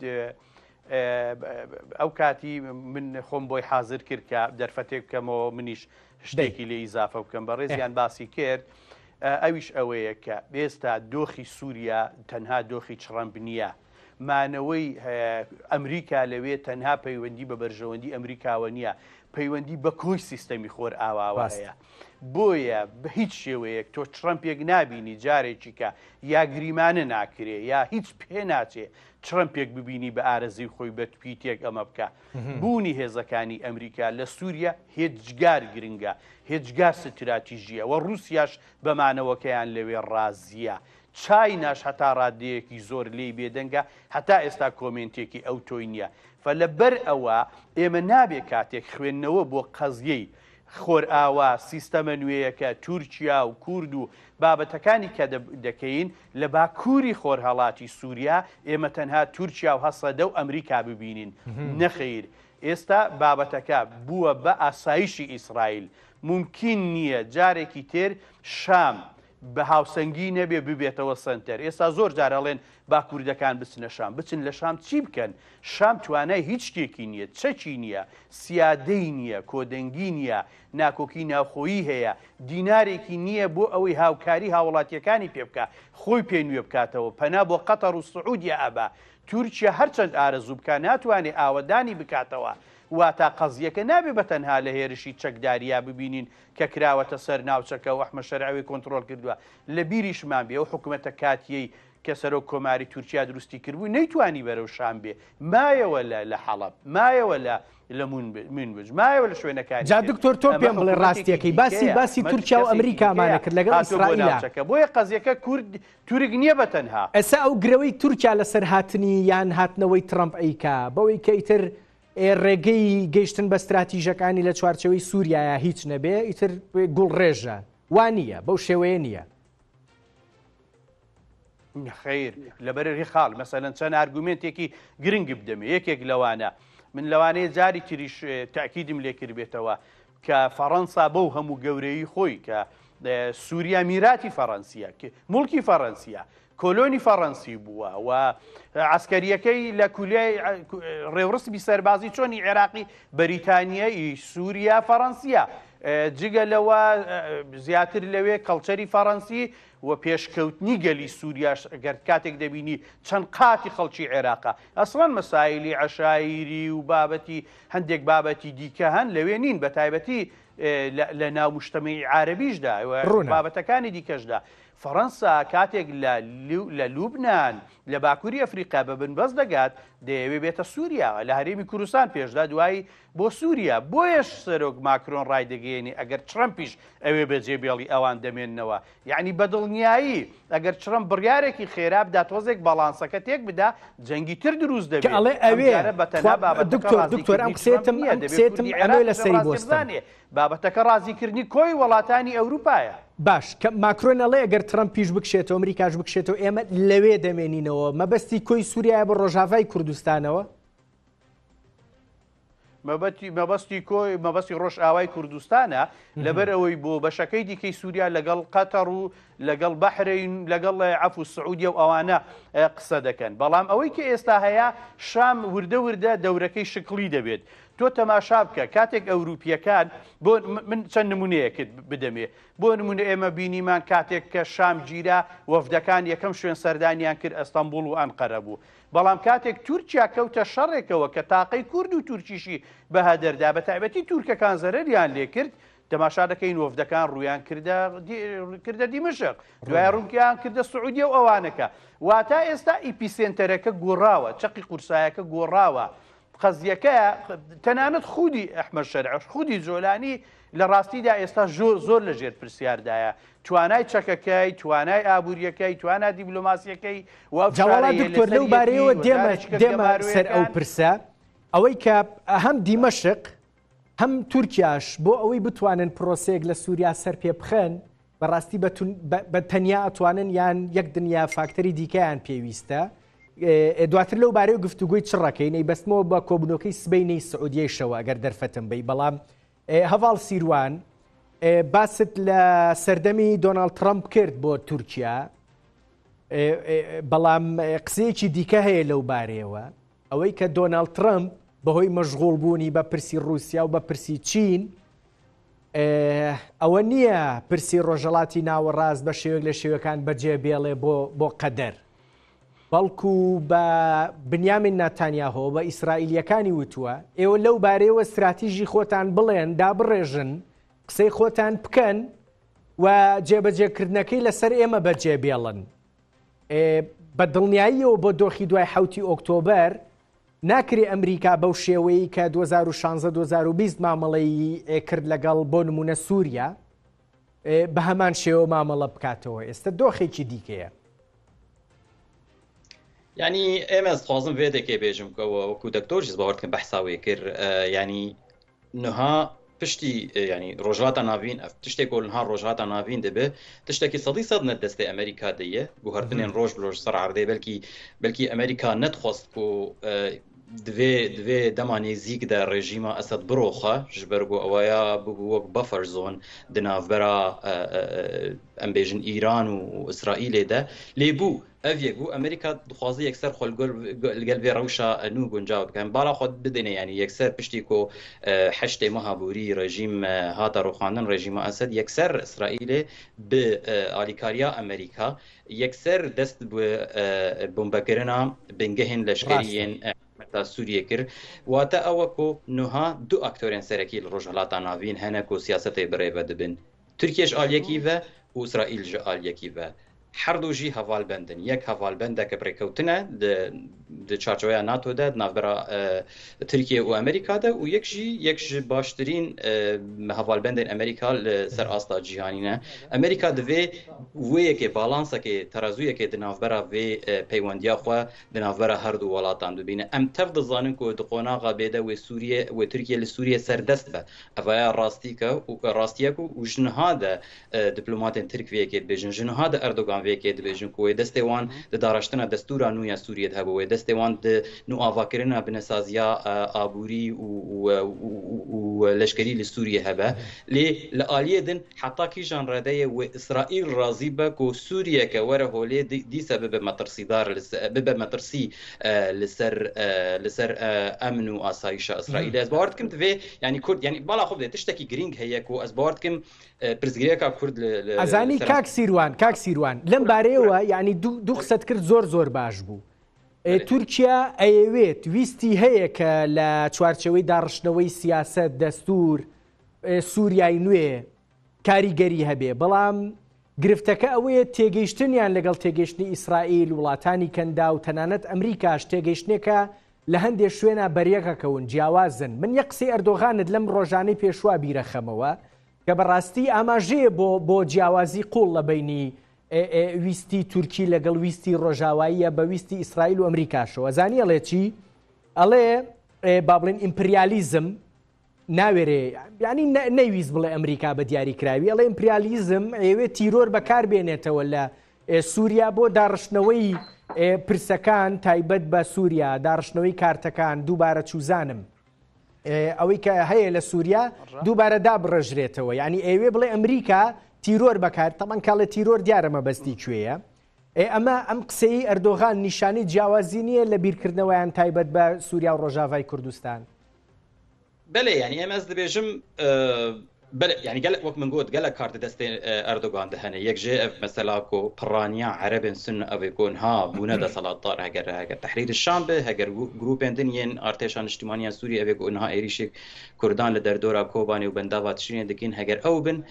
ئەو کاتی من خۆم بۆی حازر کرد کە دەرفەتێک بکەمەوە منیش شتێکی لێ ئیزافە بکەم بەڕێزیان باسی کرد ئەویش ئەوەیە کە ئێستا دۆخی سووریا تەنها دۆخی ترەمپ نییە. مانەوەی ئەمریکا لەوێ تەنها پەیوەندی بە بەرژەوەندی ئەمریکاوە نییە، پەیوەندی بە کۆی سیستەمی خۆرئاواوە هەیە. بۆیە بە هیچ شێوەیەک تۆ ترەمپێک نابینی جارێکی کە یا گریمانە ناکرێ یا هیچ پێ ناچێ ترەمپێک ببینی بە ئارەزوی خۆی بە تویتێک ئەمە بکا. بوونی هێزەکانی ئەمریکا لە سووریا هێجگار گرنگە، هێجگار ستراتیژییە و ڕووسیاش بە مانەوەکەیان لەوێ ڕازییە. چایناش هەتا ڕادەیەکی زۆر لێی بێدەنگە، هەتا ئێستا کۆمێنتێکی ئەوتۆی نییە. فە لە بەر ئەوە ئێمە نابێ کاتێک خوێندنەوە بۆ قەزیەی خۆرئاوا، سیستەمە نوێیەکە، تورکیا و کورد و بابەتەکانی کە دەکەین، لە باکووری خۆرهەڵاتی سووریا ئێمە تەنها تورکیا و هەسەدە و ئەمریکا ببینین. نەخەیر. ئێستا بابەتەکە بووە بە ئاسایشی ئیسرائیل. مومکین نییە جارێکی تر شام بە هاوسەنگی نەبێ ببێتەوە سەنتەر. ئێستا زۆر جار ئەڵێن با کوردەکان بچنە شام. بچن لە شام چی بکەن؟ شام توانای هیچ شتێکی نییە، چەکی نییە، سیادەی نییە، کۆدەنگی نییە، ناکۆکی ناوخۆیی هەیە، دینارێکی نییە بۆ ئەوەی هاوکاری هاوڵاتییەکانی پێ بکا، خۆی پێ نوێ بکاتەوە، پەنا بۆ قەتەڕ و سعودیە ئەبا. تورکیا هەرچەند ئارەزوو بکا ناتوانێ ئاوەدانی بکاتەوە. واتا قەزیەکە نابێ بە تەنها لە هێرشی چەکداریا ببینین کە کراوەتە سەر ناوچەکە و ئەحمەد شەرع ئەوێی کۆنتڕۆڵ کردووە. لە بیریشمان بێ ئەو حکومەتە کاتییەی کە سەرۆک کۆماری تورکیا دروستی کردبوو نەیتوانی بەرەو شام بێ، مایەوە لە لە حەڵەب، مایەوە لە لە مونبج، مایەوە لە شوێنەکانی جا تر. دکتۆر تۆ ئەمە پێم بڵێ حکومەتێکی ڕاستیەکەی باسی دیکەیە، باسی ئەمە تورکیا و کەسێکی ئەمریکامانە دیکەیە کرد لەگەڵ هاتووە بۆ ئیسرائیلا. ناوچەکە. بۆیە قەزیەکە کورد تورک نییە بە تەنها. ئێستا ئەو گرەوەی تورکیا لەسەر هاتنی یان هاتنەوەی ترەمپ ئەیکا بەوەی کە ئیتر ئێ ڕێگەی گەیشتن بە ستراتیژەکانی لە چوارچێوەی سووریایە هیچ نەبێ ئیتر گوڵڕێژە وا نییە بەو شێوەیە نییە. نەخەیر لەبەرری خاڵ مەسەلەن چەند ئارگومێنتێکی گرنگ بدەمێ یەکێک لەوانە من لەوانەیە جاری تریش تاکیدم لێ کردبێتەوە کە فەڕەنسا بەو هەموو گەورەی خۆی کە سووریا میراتی فەڕەنسیە موڵکی فەڕەنسیە کۆلۆنی فەڕەنسی بووە و عەسکەریەکەی لە کولیای ڕێوڕسمی سەربازی چۆنی عێراقی بەریتانیە ئی سووریا فەڕەنسیە جگە لەوە زیاتر لەوێ کەڵچەری فەڕەنسی و پێشکەوتنی گەلی سووریاش گەر کاتێک دەبینی چەند قاتی خەڵکی عێراقە ئەسڵەن مەسایلی عەشایری و بابەتی هەندێک بابەتی دیکە هەن لەوێ نین بە تایبەتی لە ناو مشتەمەی عربیشدا بابەتەکانی دیکەشدا فەڕەنسا کاتێک لە لە لوبنان لە باکووری ئەفریقا بە بنبەست دەگات، دەیەوێ بێتە سووریا، لە هەرێمی کوردستان پێشدا دوایی بۆ سووریا، بۆیەش سەرۆک ماکرۆن ڕایدەگەیەنێ ئەگەر ترەمپیش ئەوێ بەجێ بێڵی ئەوان دەمێننەوە، یەعنی بە دڵنیایی ئەگەر ترەمپ بڕیارێکی خێرا بدا تۆزێک باڵانسەکە تێک بدا جەنگی تر دروست کە دەبێ، ئەڵێ ئەوێ ئەمجارە بە تخوا تەنها بابەتەکە دکتۆر دکتۆر ئەم ڕازیکردنی ترەمپ قسەیەتم نییە، ئەم دەبێ قسەیەتم کوردی ئەمەوێ عێراقیش ئەم لەسەری ڕاستیە بوەستم. بزانێ، بابەتەکە ڕازیکردنی کۆی وەڵاتانی ئەوروپایە. باش کە ماکرۆن ئەڵێ ئەگەر ترەمپیش بکشێتەوە ئەمریکاش بکشێتەوە ئێمە لەوێ دەمێنینەوە مەبەستی کۆی سووریایە بە ڕۆژاڤای کوردستانەوە؟ مەبەتی مەبەستی کۆی مەبەستی ڕۆژئاوای کوردستانە لەبەر ئەوەی بۆ بەشەکەی دیکەی سووریا لەگەڵ قەتەڕ و لەگەڵ بەحرەین لەگەڵ عەفو سعودیە و ئەوانە قسە دەکەن بەڵام ئەوەی کە ئێستا هەیە شام وردە وردە دەورەکەی شکڵی دەبێت تۆ تەماشا بکە کاتێک ئەوروپییەکان بۆ من چەند نمونەیەکت بدەمێ بۆ نمونە ئێمە بینیمان کاتێک کە شام گیرا وەفدەکان یەکەم شوێن سەردانیان کرد ئەستەنبوڵ و ئەنقەرە بوو بەڵام کاتێک تورکیا کەوتە شەڕێکەوە کە تاقەی کورد و تورکیشی بە هەدەردا بە تایبەتی تورکەکان زەرەریان لێکرد تەماشا دەکەین وەفدەکان ڕوویان کردە کردە دیمەشق دوای ڕوویان کردە سعودیە و ئەوانەکە واتا ئێستا ئیپیسێنتەرەکە گۆڕاوە چەقی قورسایەکە گۆڕاوە قەزیەکە تەنانەت خودی ئەحمەد شەرعش خودی جۆلانی لە ڕاستیدا ئێستا زۆر لە ژێر پرسیاردایە توانای چەکەکەی توانای ئابووریەکەی توانا دیبلۆماسیەکەی و ئەو جا وەڵا فشارەی دکتۆر لەو لەسەریەتی بارەیەوە دێمە وەزارەتی کە دێمە سەر ئەو گەمارۆیەکان پرسە ئەوەی کە هەم دیمەشق هەم تورکیاش بۆ ئەوەی بتوانن پرۆسەیەک لە سووریا سەر پێ بخەن بەڕاستی بە تەنیا ئەتوانن یان یەک دنیا فاکتەری دیکەیان پێویستە دواتر لەو بارەی گفتوگۆی چڕەکەی نەی بەستمەوە بە کۆبنەکەی سبەینەی سعودیەیشەوە ئەگەر دەرفەتم بی بەڵام هەڤاڵ سیروان باست لە سەردەمی دۆناڵد ترەمپ کرد بۆ تورکیا بەڵام قسەیەکی دیکە هەیە لەو بارەیەوە. ئەوەی کە دۆناڵد ترەمپ بەهۆی مەشغوڵ بوونی بە پرسی ڕووسیا و بە پرسی چین ئەوە نییە پرسی ڕۆژەڵاتی ناوەڕاست بە شێوەیەک لە شێوەکان بەجێ بێڵێ بۆ بۆ قەدەر بەڵکو بە بنیامین ناتانیاهۆ بە ئیسرائیلیەکانی وتووە ئێوە لەو بارەیەوە استراتیژی خۆتان بڵێن دابڕێژن قسەی خۆتان بکەن و جێبەجێکردنەکەی لەسەر ئێمە بەجێ بێڵن بە دڵنیاییەوە بۆ دۆخی دوای حوتی ئۆکتۆبەر ناکرێ ئەمریکا بەو شێوەیە کە 2016 2020 مامەڵەی کرد لەگەڵ بۆ نمونە سووریا بە هەمان شێوە مامەڵە بکاتەوە ئێستا دۆخێکی دیکەیە. ینی ئێمە خوازم vê دەکێ بێژم کەەوە وەکو دەکتۆر باوەڕکەم بەحساوێ کرد ینی نها پشتی ینی ڕۆژهەڵاتا ناڤین ئەف تشتێک کۆ نها ڕۆژهەڵاتا ناڤین دەبێ تشتێکی سەدی سەد نە دەستێ ئەمریکا دەیە گوهرتنێن ڕۆژ بلۆژ سەر عردێ بەلکی بەلکی ئەمریکا نەتخواست کو divê divê dema nêzîk de rejîma Esed biroxe ji ber ku ewaya bûbû wek buffer zone di navbera em bêjin Îran û Îsraîlê de lê bû Ev yek bû Amerîka dixwaze yekser xwe li gel vê rewşa nû guncaw bike. Em bala xwe bidêne yanî yekser piştî ku heştê meha borî rejîm hate rûxandin rejîma Esed yekser Îsraîlê bi alîkariya Amerîka yekser dest bi bombekirina bingehên leşkerî yên hikûmeta Sûriyê kir. Wate ew e ku nuha du aktorên serekî li Rojhilata Navîn hene ku siyasetê birêve dibin. Tirkiye ji aliyekî ve û Îsraîl ji aliyekî ve. Her du jî hevalbend in. Yek hevalbendeke bi rêkewtin e di di çarçoveya NATO de di navbera Tirkiye û Amerîka de û yek jî yek ji baştirîn hevalbendên Amerîka li ser asta cîhanî ne. Amerîka divê wê yekê balansekê, terazûyekê di navbera vê peywendiya xwe di navbera her du welatan bibîne. Em tev dizanin ku di qonaxa bê de wê Sûriye wê Tirkiye li Sûriye serdest be. Evaya rastîk e û rastiyek û ji niha de Diplomatên Tirk vê yekê dibêjin. Ji niha de Erdogan vê yekê dibêjin ku wê destê wan di dareştina destûra nû ya Sûriyê de hebû, wê destê wan di nûavakirina binesaziya aborî û leşkerî li Sûriyê hebe. Lê li aliyê din heta kîjan redeyê wê Îsraîl razî be ku Sûriyeke were holê dîsa bibe metirsîdar bibe metirsî li ser li ser emn û asayîşa Îsraîlê. Ez bawer dikim divê yanî Kurd yanî bala xwe bide tiştekî girîng heye ku ez bawer dikim پرسگرێکا کورد ئەزانی کاک سیروان کاک سیروان لەم بارەیەوە یعنی دوو قسەت کرد زۆر زۆر باش بوو تورکیا ئەیەوێت ویستی هەیە کە لە چوارچەوەی داڕشتنەوەی سیاست دەستور سووریای نوێ کاریگەری هەبێ بەڵام گرفتەکە ئەوەیە تێگەیشتنیان لەگەڵ تێگەیشتنی ئیسرائیل وڵاتانی کەندا و تەنانەت ئەمریکاش تێگەیشتنێکە لە هەندێ شوێنا بەریەکەکەون جیاوازن من یەک قسەی ئەردۆغانت لەم ڕۆژانەی پێشوا بیرەخەمەوە کە بەڕاستی ئاماژەیە بۆ بۆ جیاوازی قوڵ لە بینی ویستی تورکی لەگەڵ ویستی ڕۆژاواییە بە ویستی ئیسرائیل و ئەمریکاشەوە زانی ئەڵێ چی ئەڵێ با بڵێن ئیمپریالیزم ناوێرێ یانی نەیویست بڵێ ئەمریکا بە دیاریکراوی ئەڵێ ئیمپریالیزم ئەیەوێ تیرۆر بەکار بێنێتەوە لە سووریا بۆ داڕشتنەوەی پرسەکان تایبەت بە سووریا داڕشتنەوەی کارتەکان دووبارە چوزانم ئەوەی کە هەیە لە سووریا دووبارە دابڕێژرێتەوە یعنی ئەوێ بڵێ ئەمریکا تیرۆر بەکار تەمان کاڵێ تیرۆر دیارە مەبەستی کوێیە ئەمە ئەم قسەی ئەردۆغان نیشانی جیاوازی نییە لە بیرکردنەوەیان تایبەت بە سووریا و ڕۆژاڤای کوردستان. بەلێ یانی ئێمە ez dibêjim بەلێ یانی gelek wek min got gelek kar di destê Erdogan de hene yek jê ev mesela ku piraniya erebên sunne ev ê ku niha bûne deselatdar heger heger Tehrîr Şam be heger grûpên din yên Artêşa Niştîmanî ya Sûriyê ev ê ku niha êrîşê Kurdan li derdora Kobanê û Bendava Tişrînê dikin heger ew bin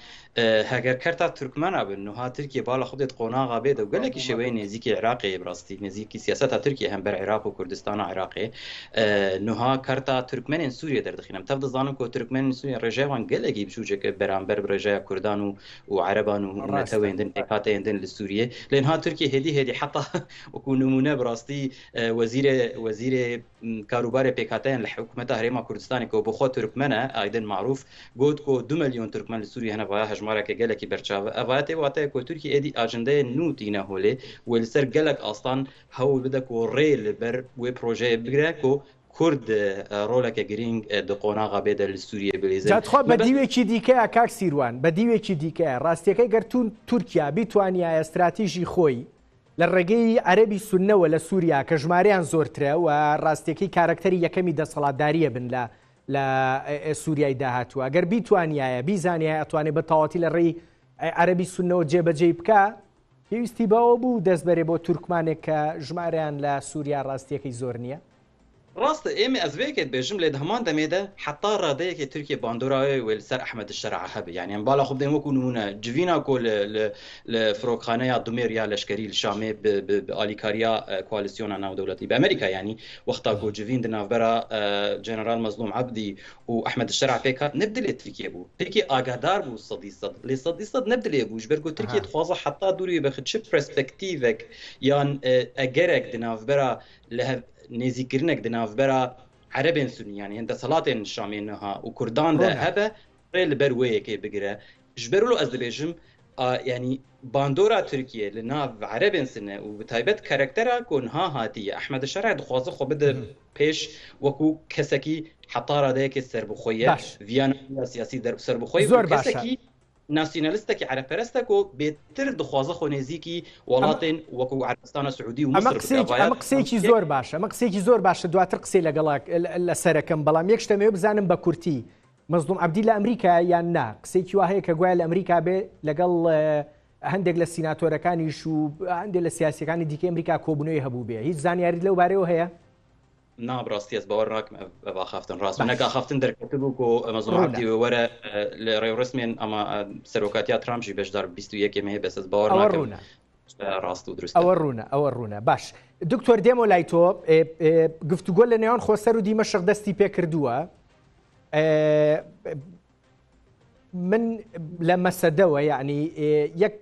Heger kerta Tirkmena bin, nuha Tirkiye bala xwe dê di qonaxa bê de û gelekî şêweyê nêzîkî Iraqê ye bi rastî, nêzîkî siyaseta Tirkiye hember Iraq û Kurdistana Iraqê. Nuha kerta Tirkmenên Sûriyê derdixîne. Em tev dizanin ku Tirkmenên Sûriyê rêjeya wan gelekî biçûçik e beramber bi rêjeya Kurdan û û Ereban û neteweyên din, pêkhateyên din li Sûriyê. Lê niha Tirkiye hêdî hêdî heta wekû nimûne bi rastî wezîrê wezîrê Karûbarê pêkhateyan li Hikûmeta Herêma Kurdistanê ku bi xwe Tirkmen e, Aydin Marûf, got ku du milyon Tirkmen li Sûriyê hene vaya hejmareke gelekî berçav e. Ev vaya tê wateyê ku Tirkiye êdî ajendeyên nû tîne holê wê li ser gelek astan hewl bide ku rê li ber wê projeyê bigire ku Kurd roleke girîng di qonaxa bê de li Sûriyê bilîzin. Ca tixwe بە دیوێکی دیکەیە کاک سیروان، بە دیوێکی دیکەیە ڕاستیەکەی گەر تورکیا بیتوانیایە ستراتیژی خۆی. لە ڕێگەی عەرەبی سوننەوە لە سووریا کە ژمارەیان زۆرترە و ڕاستیەکەی کارەکتەری یەکەمی دەسەڵاتداریە بن لە لە سووریای داهاتوو ئەگەر بیتوانیایە بیزانیایە ئەتوانێ بە تەواوەتی لە ڕێی عەرەبی سوننەوە جێبەجێی بکا پێویستی بەوە بوو دەست بەرێ بۆ تورکمانێک کە ژمارەیان لە سووریا ڕاستیەکەی زۆر نییە؟ ڕاستە ئێمە ئەز وێ یەکێ دبێژم لێ دە هەمان دەمێ دە حەتا ڕادەیەکێ ترکیە باندۆرا وێ وێ li ser ئەحمەد الشەرع هەبێ یانی ئەم بالا خو بدەین وەکوو نموونە جڤینا کو li li li فرۆکخانەیا دومێر یا لەشکەری li شامێ bi bi bi alîkariya koalîsyona navdewletî bi Amerîka yanî wexta ku civîn di navbera General Mezlûm Ebdî û Ehmed Şer'a pêk hat ne bi dilê Tirkiye bû. Tirkiye agahdar bû 100% lê 100% ne bi dilê bû ji ber ku Tirkiye dixwaze heta dûrî wê bixe çi perspektîvek yan egerek di navbera li hev nêzîkirinek di navbera Erebên Sunî yanî hin desthilatên Şamê niha û Kurdan de hebe rê li ber wê yekê bigire. Ji ber wilo ez dibêjim yanî bandora Tirkiye li nav Erebên Sine û bi taybet karaktera ku niha hatiye Ehmed Şer'e dixwaze xwe bide pêş wekû kesekî heta radeyekê serbixwe ye, viyana wî ya siyasî serbixwe ye û kesekî Nasyonalistekî erebperest e ku bêtir dixwaze xwe nêzîkî welatên wekû Erebistana Siûdî û Misir bike. Vaya ئەمە قسەیەکی زۆر باشە، ئەمە قسەیەکی زۆر باشە، دواتر قسەی لەگەڵ لەسەرەکەم، بەڵام یەک شتم ئەوێ بزانم بە کورتی مەزڵوم عەبدی لە ئەمریکایە یان نا؟ قسەیەکی وا هەیە کە گوایە لە ئەمریکا بێ لەگەڵ هەندێک لە سیناتۆرەکانیش و هەندێک لە سیاسیەکانی دیکەی ئەمریکا کۆبوونەوەی هەبوو بێ، هیچ زانیاریت لەو بارەیەوە هەیە؟ نا بڕاستی ئەز باوەڕ ناکەم ئەڤ ئاخافتن ڕاست بوو. نەک ئاخافتن دەرکەوتبوو کو مەزڵوم عەبدی وەرە لە ڕێوڕسمێن ئەما سەرۆکاتیا ترامپ ژی بەشدار 21 مێ بەس ئەز باوەڕ ناکەم ڕوونە ڕاست و دروست ئەوە ڕوونە ئەوە ڕوونە باش دکتۆر دێمۆ لای تۆ گفتوگۆ لە نێوان خۆسەر و دیمەشق دەستی پێکردووە من لە مەسەدەوە یعنی یەک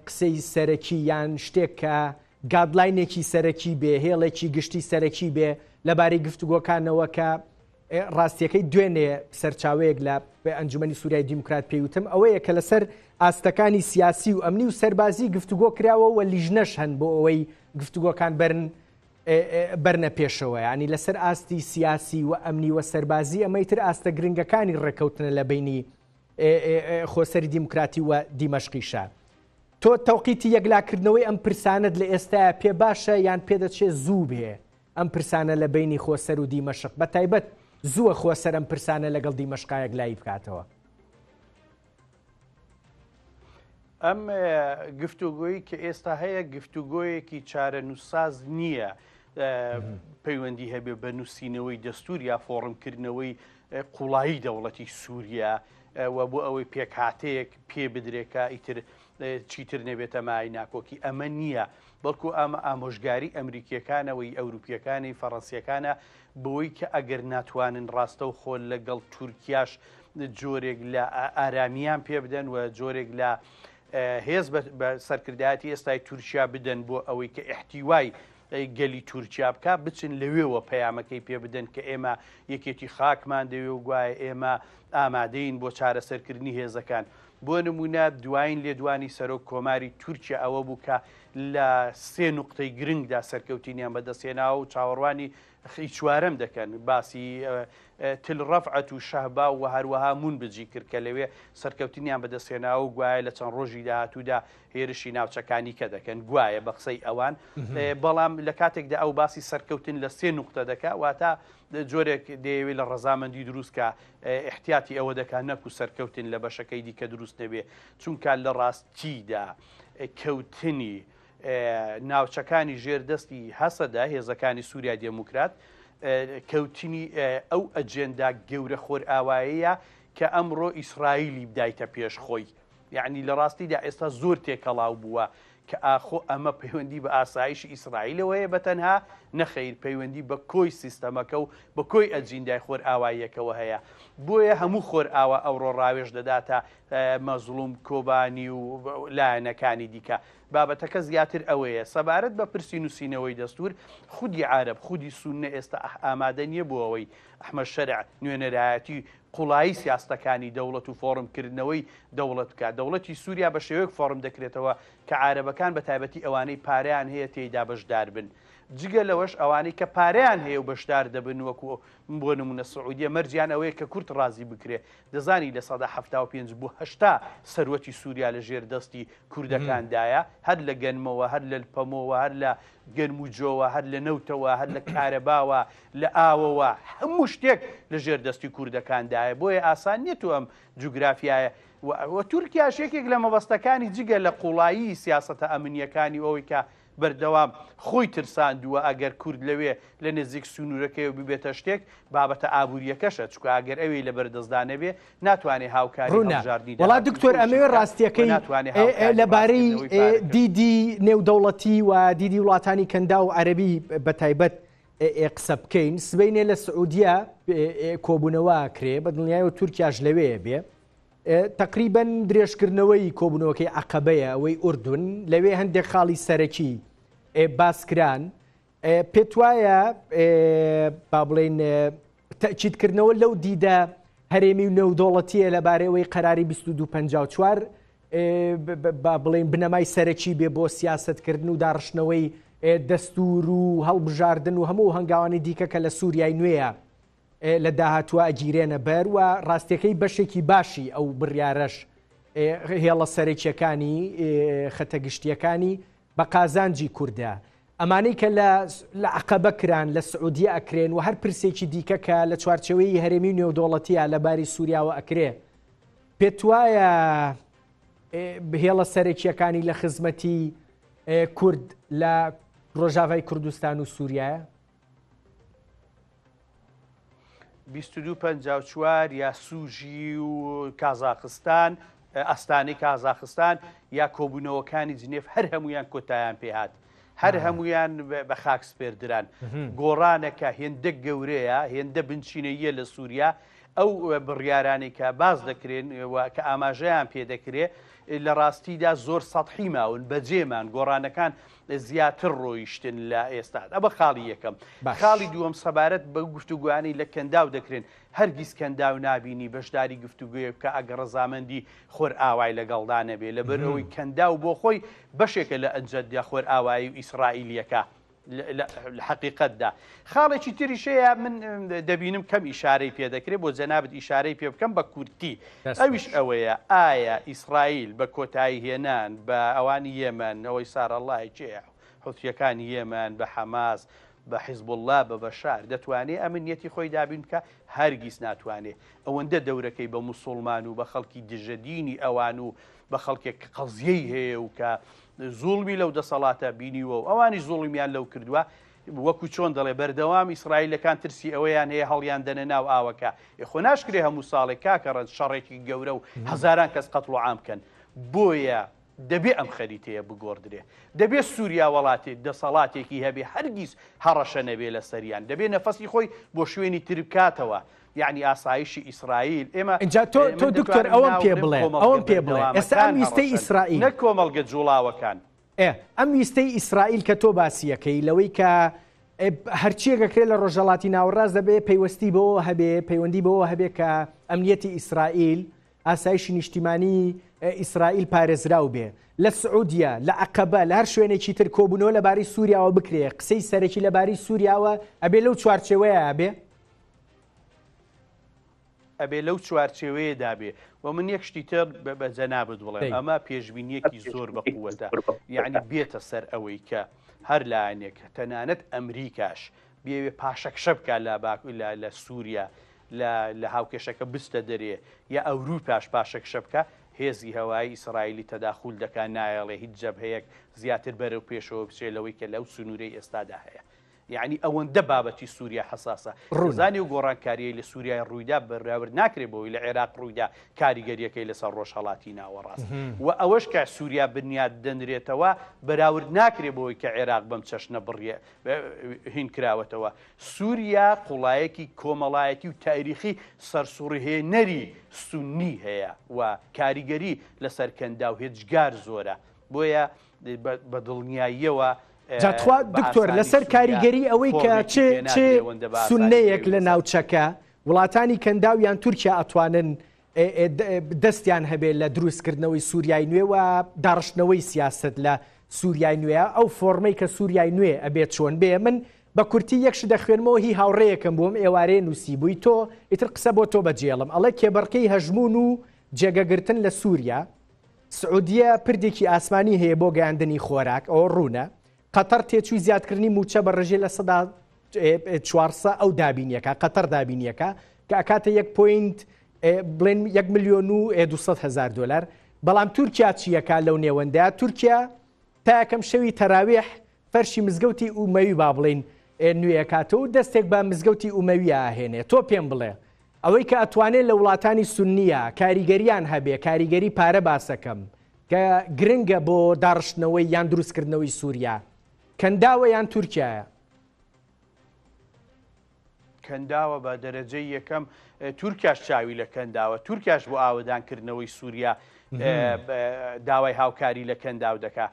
قسەی سەرەکی یان شتێک کە گادلاینێکی سەرەکی بێ هێڵێکی گشتی سەرەکی بێ لەبارەی گفتوگۆکانەوە کە ڕاستیەکەی دوێنێ سەرچاوەیەک لە ئەنجومی سووریای دیموکرات پێیوتم ئەوەیە کە لەسەر ئاستەکانی سیاسی و ئەمنی و سەربازی گفتوگۆ کراوە و لیژنەش هەن بۆ ئەوەی گفتوگۆکان بەرن بەرنە پێشەوە یانی لەسەر ئاستی سیاسی و ئەمنی و سەربازی ئەمەی تر ئاستە گرنگەکانی ڕێککەوتنە لە بینی خۆسەری دیموکراتی و دیمەشقیشە. تۆ تەوقیتی یەکلاکردنەوەی ئەم پرسانەت لە ئێستایا پێ باشە یان پێدەچێ زوو بێ ئەم پرسانە لە بینی خۆسەر و دیمەشق بە تایبەت زووە خۆسەر ئەم پرسانە لەگەڵ دیمەشقا یەکلایی بکاتەوە؟ ئەم گفتوگۆی کە ئێستا هەیە گفتوگۆیەکی چارەنووسساز نییە پەیوەندی هەبێ بە نووسینەوەی دەستور یا فۆڕمکردنەوەی قوڵایی دەوڵەتی سووریا و بۆ ئەوەی پێکهاتەیەک پێ بدرێکە ئیتر چیتر نەبێتە مای ناکۆکی ئەمە نییە بەڵکو ئەمە ئامۆژگاری ئەمریکیەکانەوەی ئەوروپیەکانی فەڕەنسیەکانە بۆی کە ئەگەر ناتوانن ڕاستەوخۆ لەگەڵ تورکیاش جۆرێک لە ئارامیان پێ بدەن و جۆرێک لە هێز بە سەرکردایەتی ئێستای تورکیا بدەن بۆ ئەوەی کە ئیحتیوای گەلی تورکیا بکە بچن لەوێوە پەیامەکەی پێ بدەن کە ئێمە یەکێتی خاکمان دەوێ و گوایە ئێمە ئامادەین بۆ چارەسەرکردنی هێزەکان. بۆ نمونە دوایین لێدوانی سەرۆک کۆماری تورکیا ئەوە بوو کە لە سێ نوقتەی گرنگدا سەرکەوتینیان بەدەستهێناوە و چاوەڕوانی خی چوارەم دەکەن، باسی تل ڕەفعەت و شەهبا و هەروەها مونبجی کرد کە لەوێ سەرکەوتنیان بەدەستهێناوە و گوایە لە چەند ڕۆژی داهاتوودا هێرشی ناوچەکانی کە دەکەن گوایە بە قسەی ئەوان بەڵام لە کاتێکدا ئەو باسی سەرکەوتن لە سێ نوقتە دەکا واتە جۆرێک دەیەوێت لە ڕەزامەندی دروست کە احتیاتی ئەوە دەکات نەکو سەرکەوتن لە بەشەکەی دیکە دروست نەبێ چونکە لە ڕاستیدا کەوتنی ناوچەکانی ژێر دەستی هەسەدە، هێزەکانی سوریای دێموکرات، کەوتنی ئەو ئەجێندا گەورە خۆرئاوایەیە کە ئەمڕۆ ئیسرائیلی بدایتە پێش خۆی. یەعنی لە ڕاستیدا ئێستا زۆر تێکەڵاو بووە کە ئاخۆ ئەمە پەیوەندی بە ئاسایشی ئیسرائیلەوە هەیە بە تەنها، نەخەیر پەیوەندی بە کۆی سیستەمەکە و بە کۆی ئەجیندای خۆرئاواییەکەوە هەیە. بۆیە هەموو خۆرئاوا ئەوڕۆ ڕاوێژ دەداتە مەزڵوم کۆبانی و لایەنەکانی دیکە. بابەتەکە زیاتر ئەوەیە سەبارەت بە پرسی نووسینەوەی دەستوور، خودی عارەب، خودی سوننە ئێستا ئامادە نییە بۆ ئەوەی ئەحمەد شەرع نوێنەرایەتی قوڵایی سیاستەکانی دەوڵەت و فۆڕمکردنەوەی دەوڵەت بکات. دەوڵەتی سووریا بە شێوەیەک فۆڕم دەکرێتەوە کە عارەبەکان بە تایبەتی ئەوانەی پارەیان هەیە تێیدا بەشدار بن. جگە لەوەش ئەوانەی کە پارەیان هەیە و بەشدار دەبن وەکو بۆ نمونە سعودیە مەرجیان ئەوەیە کە کورد ڕازی بکرێ. دەزانی 75% بۆ 80 سەروەتی سووریا لە ژێر دەستی کوردەکاندایە، هەر لە گەنمەوە، هەر لە پەمۆوە، هەر لە گەنم و جۆوە، هەر لە نەوتەوە، هەر لە کارەباوە، لە ئاوەوە، هەموو شتێک لە ژێر دەستی کوردەکاندایە. بۆیە ئاسان نییە تۆ ئەم جوگرافیایە و تورکیاش یەکێک لە مەبەستەکانی جگە لە قوڵایی سیاسەتە ئەمنییەکانی و ئەوەی کە بەردەوام خۆی ترساندووە ئەگەر کورد لەوێ لە نزیک سنوورەکەیەوە ببێتە شتێک، بابەتە ئابوورییەکەشە، چونکە ئەگەر ئەوێی لەبەر دەستدا نەبێ ناتوانێ هاوکاری ڕوونە. هەڵبژاردنی وەڵا داهاتووی دکتۆر خۆیشی ئەمەوێ بکات و ڕاستییەکەی ناتوانێ ئێ هاوکاری لەبارەی ڕاستکردنەوەی ئێ پارەکەش بکات. دیدی نێودەوڵەتی و دیدی وڵاتانی کەنداو و عەرەبی بەتایبەت ئێ ئێ قسە بکەین. سبەینێ لە سعودیە ئێ ئێ کۆبوونەوە ئەکرێ، بە دڵنیایەوە تورکیاش لەوێ بێ. تەقریبەن درێژکردنەوەی کۆبوونەوەکەی عەقەبەیە، ئەوەی ئوردون، لەوێ هەندێک خاڵی سەرەکی باسکران. پێت وایە با بڵێین تەئکیدکردنەوە لەو دیدە هەرێمی و نێودەوڵەتییە لەبارەی قەراری 2254 با بڵێین بنەمای سەرەکی بێ بۆ سیاسەتکردن و داڕشتنەوەی دەستور و هەڵبژاردن و هەموو هەنگاوانی دیکە کە لە سووریای نوێیە لە داهاتووە ئەگیرێنە بەر و ڕاستیەکەی بەشێکی باشی ئەو بڕیارەش هێڵە سەرەکیەکانی خەتە گشتیەکانی بە قازانجی کوردە. ئەمانەی کە لە لە عەقەبە کران لە سعودیە ئەکرێن و هەر پرسێکی دیکە کە لە چوارچێوەی هەرێمی و نێودەوڵەتیە لە باری سووریاوە ئەکرێ پێت وایە هێڵە سەرەکیەکانی لە خزمەتی کورد لە ڕۆژاڤای کوردستان و سووریایە؟ 22 54 یا سوژی و کازاخستان ئەستانەی کازاخستان یا کۆبوونەوەکانی جنێف هەر هەمویان کۆتایان پێهات هەر هەمویان بە خاک سپێردران گۆڕانەکە هێندە گەورەیە هێندە بنچینەیە لە سووریا ئەو بڕیارانەی کە باس دەکرێن و کە ئاماژەیان پێ دەکرێ لە ڕاستیدا زۆر سەتحی ماون بەجێمان گۆڕانەکان زیاتر ڕۆیشتن لە ئێستا ئەمە خاڵی یەکەم خاڵی دووەم سەبارەت بە گفتوگوانی لە کەنداو دەکرێن هەرگیز کەنداو نابینی بەشداری گفتوگوێ بکە ئەگە ڕەزامەندی خۆر ئاوای لەگەڵدا نەبێ لەبەر ئەوەی کەنداو بۆ خۆی بەشێکە لە ئەجەدیا خۆر ئاوایی و ئیسرائیلیەکە لە حەقیقەتدا. خاڵێکی تریش هەیە من دەبینم کەم ئیشارەی پێ دەکرێت بۆ جەنابت ئیشارەی پێ بکەم بە کورتی ئەویش ئەوەیە ئایا ئیسرائیل بە کۆتایی هێنان بە ئەوانی یەمەن ئەوەی سارەڵای کێیە حوسیەکانی یەمەن بە حەماس بە حیزبوڵڵا بە بەشار دەتوانێ ئەمنیەتی خۆی دابین بکە هەرگیز ناتوانێ ئەوەندە دەورەکەی بە موسوڵمان و بە خەڵکی دژە دینی ئەوان و بە خەڵکێک کە قەزیەی هەیە و کە زوڵمی لەو دەسەڵاتە بینیوە و ئەوانیش زوڵمیان لەو کردووە، وەکو چۆن دەڵێ بەردەوام ئیسرائیلەکان ترسی ئەوەیان هەیە هەڵیان دەنە ناو ئاوەکە، ئێ خۆ ناشکرێ هەموو ساڵێک کاکە ڕەنج شەڕێکی گەورە و هەزاران کەس قەتڵ و عام بکەن، بۆیە دەبێ ئەم خەریتەیە بگۆڕدرێ، دەبێ سووریا وەڵاتێ دەسەڵاتێکی هەبێ هەرگیز هەڕەشە نەبێ لەسەریان، دەبێ نەفەسی خۆی بۆ شوێنی تر بکاتەوە، یەعنی ئاسایشی ئیسرائیل ئێمە ئینجا تۆ تۆ دکتۆر ئەوەم پێ بڵێ ئەوەم پێ بڵێ ئێستا ئەم ویستەی ئیسرائیل نەک کۆمەڵگە جوڵاوەکان. ئێ ئەم ویستەی ئیسرائیل کە تۆ باسیەکەی لەوەی کە هەرچیەک ئەکرێ لە ڕۆژهەڵاتی ناوەڕاست دەبێ پەیوەستی بەوە هەبێ پەیوەندی بەوە هەبێ کە ئەمنیەتی ئیسرائیل ئاسایشی نیشتیمانی ئیسرائیل پارێزراو بێ لە سعودیە لە عەقەبە لە هەر شوێنێکی تر کۆبوونەوە لەبارەی سووریاوە بکرێ قسەی سەرەکی لەبارەی سووریاوە ئەبێ لەو چوارچێوەیە بێ ئەبێ لەو چوارچێوەیەدا بێ و من یەک شتی تر بە جەنابت بڵێم ئەمە پێشبینیەکی زۆر بە قووەتە یعنی بێتە سەر ئەوەی کە هەر لایەنێک تەنانەت ئەمریکاش بێوێ پاشەکشە بکە لە باک لە سووریا لە هاوکێشەکە بستە دەرێ یا ئەوروپاش پاشەکشە بکە هێزی هەوایی ئیسرائیلی تەداخول دەکا نایەڵێ هیچ جەبهەیەک زیاتر بەرەو پێشەوە بچێ لەوەی کە لەو سنوورەی ئێستادا هەیە. یەعنی ئەوەندە بابەتی سووریا حەساسە. ڕوونە. زانی و گۆڕانکارییەی لە سووریای ڕوویدا بەراورد ناکرێت بەوەی لە عێراق ڕوویدا کاریگەرییەکەی لەسەر ڕۆژهەڵاتی ناوەڕاست و ئەوەش کە سووریا بنیات دەنرێتەوە بەراورد ناکرێت بەوەی کە عێراق بەم چەشنە بڕیە هین کراوەتەوە. سووریا قوڵایەکی کۆمەڵایەتی و تاریخی سەرسوڕهێنەری سوننی هەیە و کاریگەری لەسەر کەنداو هێجگار زۆرە. بۆیە بە دڵنیاییەوە جا تخوا دکتۆر لەسەر کاریگەری ئەوەی کە چ چ سوننەیەک لە ناوچەکە وڵاتانی کەنداو یان تورکیا ئەتوانن دەستیان هەبێت لە دروستکردنەوەی سووریای نوێ و داڕشتنەوەی سیاست لە سووریای نوێیە، ئەو فۆڕمەی کە سووریای نوێ ئەبێ چۆن بێ، من بە کورتی یەک شت دەخوێنمەوە هی هاوڕێیەکم بووم ئێوارەیە نووسیبووی، تۆ ئیتر قسە بۆ تۆ بەجێڵم، ئەڵێ کێبەڕکێی هەژموون و جێگەگرتن لە سووریا، سعودیە پردێکی ئاسمانی هەیە بۆ گەیاندنی خۆراک، ئەوە ڕوونە، قەتەڕ تێچووی زیادکردنی مووچە بە ڕێژەی 400% ئەو دابینیەکە، قەتەڕ دابینیەکە کە ئەکاتە یەک point بڵێن یەک ملیۆن و 200 هەزار دۆلار، بەڵام تورکیا چیەکا لەو نێوەندە؟ تورکیا تا یەکەم شەوی تەراویح فەرشی مزگەوتی ئومەوی با بڵێین نوێکاتەوە و دەستێک بە مزگەوتی ئومەویە ئەهێنێ. تۆ پێم بڵێ ئەوەی کە ئەتوانێت لە وڵاتانی سوننیە کاریگەریان هەبێ، کاریگەری پارە باسەکەم کە گرنگە بۆ داڕشتنەوەی یان دروستکردنەوەی سووریا، کەنداوە یان تورکیایە؟ کەنداوە بە دەرەجەی یەکەم تورکیاش چاوی لە کەنداوە تورکیاش بۆ ئاوەدانکردنەوەی سووریا داوای هاوکاری لە کەنداو دەکا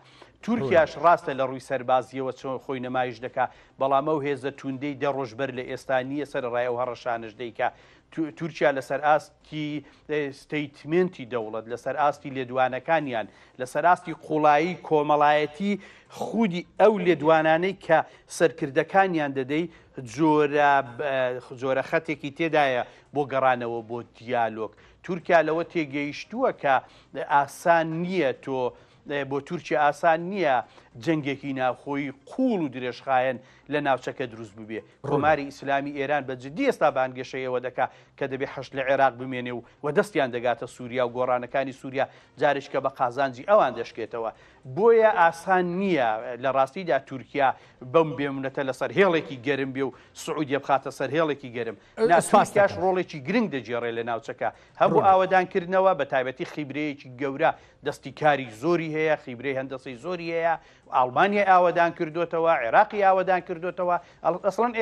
تورکیاش ڕاستە لە ڕووی سەربازیەوە چۆن خۆی نمایش دەکا بەڵام ئەو هێزە توندەی دە ڕۆژ بەر لە ئێستا نییە سەر ڕای ئەو هەڕەشانش دەیکا تورکیا لەسەر ئاستی statement ی دەوڵەت، لەسەر ئاستی لێدوانەکانیان، لەسەر ئاستی قوڵایی کۆمەڵایەتی خودی ئەو لێدوانانەی کە سەرکردەکانیان دەدەی جۆرە جۆرە خەتێکی تێدایە بۆ گەڕانەوە بۆ دیالۆگ. تورکیا لەوە تێگەیشتووە کە ئاسان نییە تۆ بۆ تورکیا ئاسان نییە جەنگێکی ناوخۆیی قووڵ و درێژخایەن لە ناوچەکە دروست ببێ. کۆماری ئیسلامی ئێران بە جدی ئێستا بانگەشەی ئەوە دەکا کە دەبێ حەشد لە عێراق بمێنێ و و دەستیان دەگاتە سووریا و گۆڕانەکانی سووریا جارێکیکە بە قازانجی ئەوان دەشکێتەوە. بۆیە ئاسان نییە لە ڕاستیدا تورکیا بەم بێمنەتە لەسەر هێڵێکی گەرم بێ و سعودیە بخاتە سەر هێڵێکی گەرم. نا تورکیاش ڕۆڵێکی گرنگ دەگێڕێ لە ناوچەکە هەم بۆ ئاوەدانکردنەوە بە تایبەتی خیبرەیەکی گەورە دەستی کاری زۆری هەیە، خیبرەی هەندەسەی زۆری هەیە، ئاڵمانیای ئاوەدان کردۆتەوە، عێراقی ئاوەدان کردۆتەوە، ئەسڵەن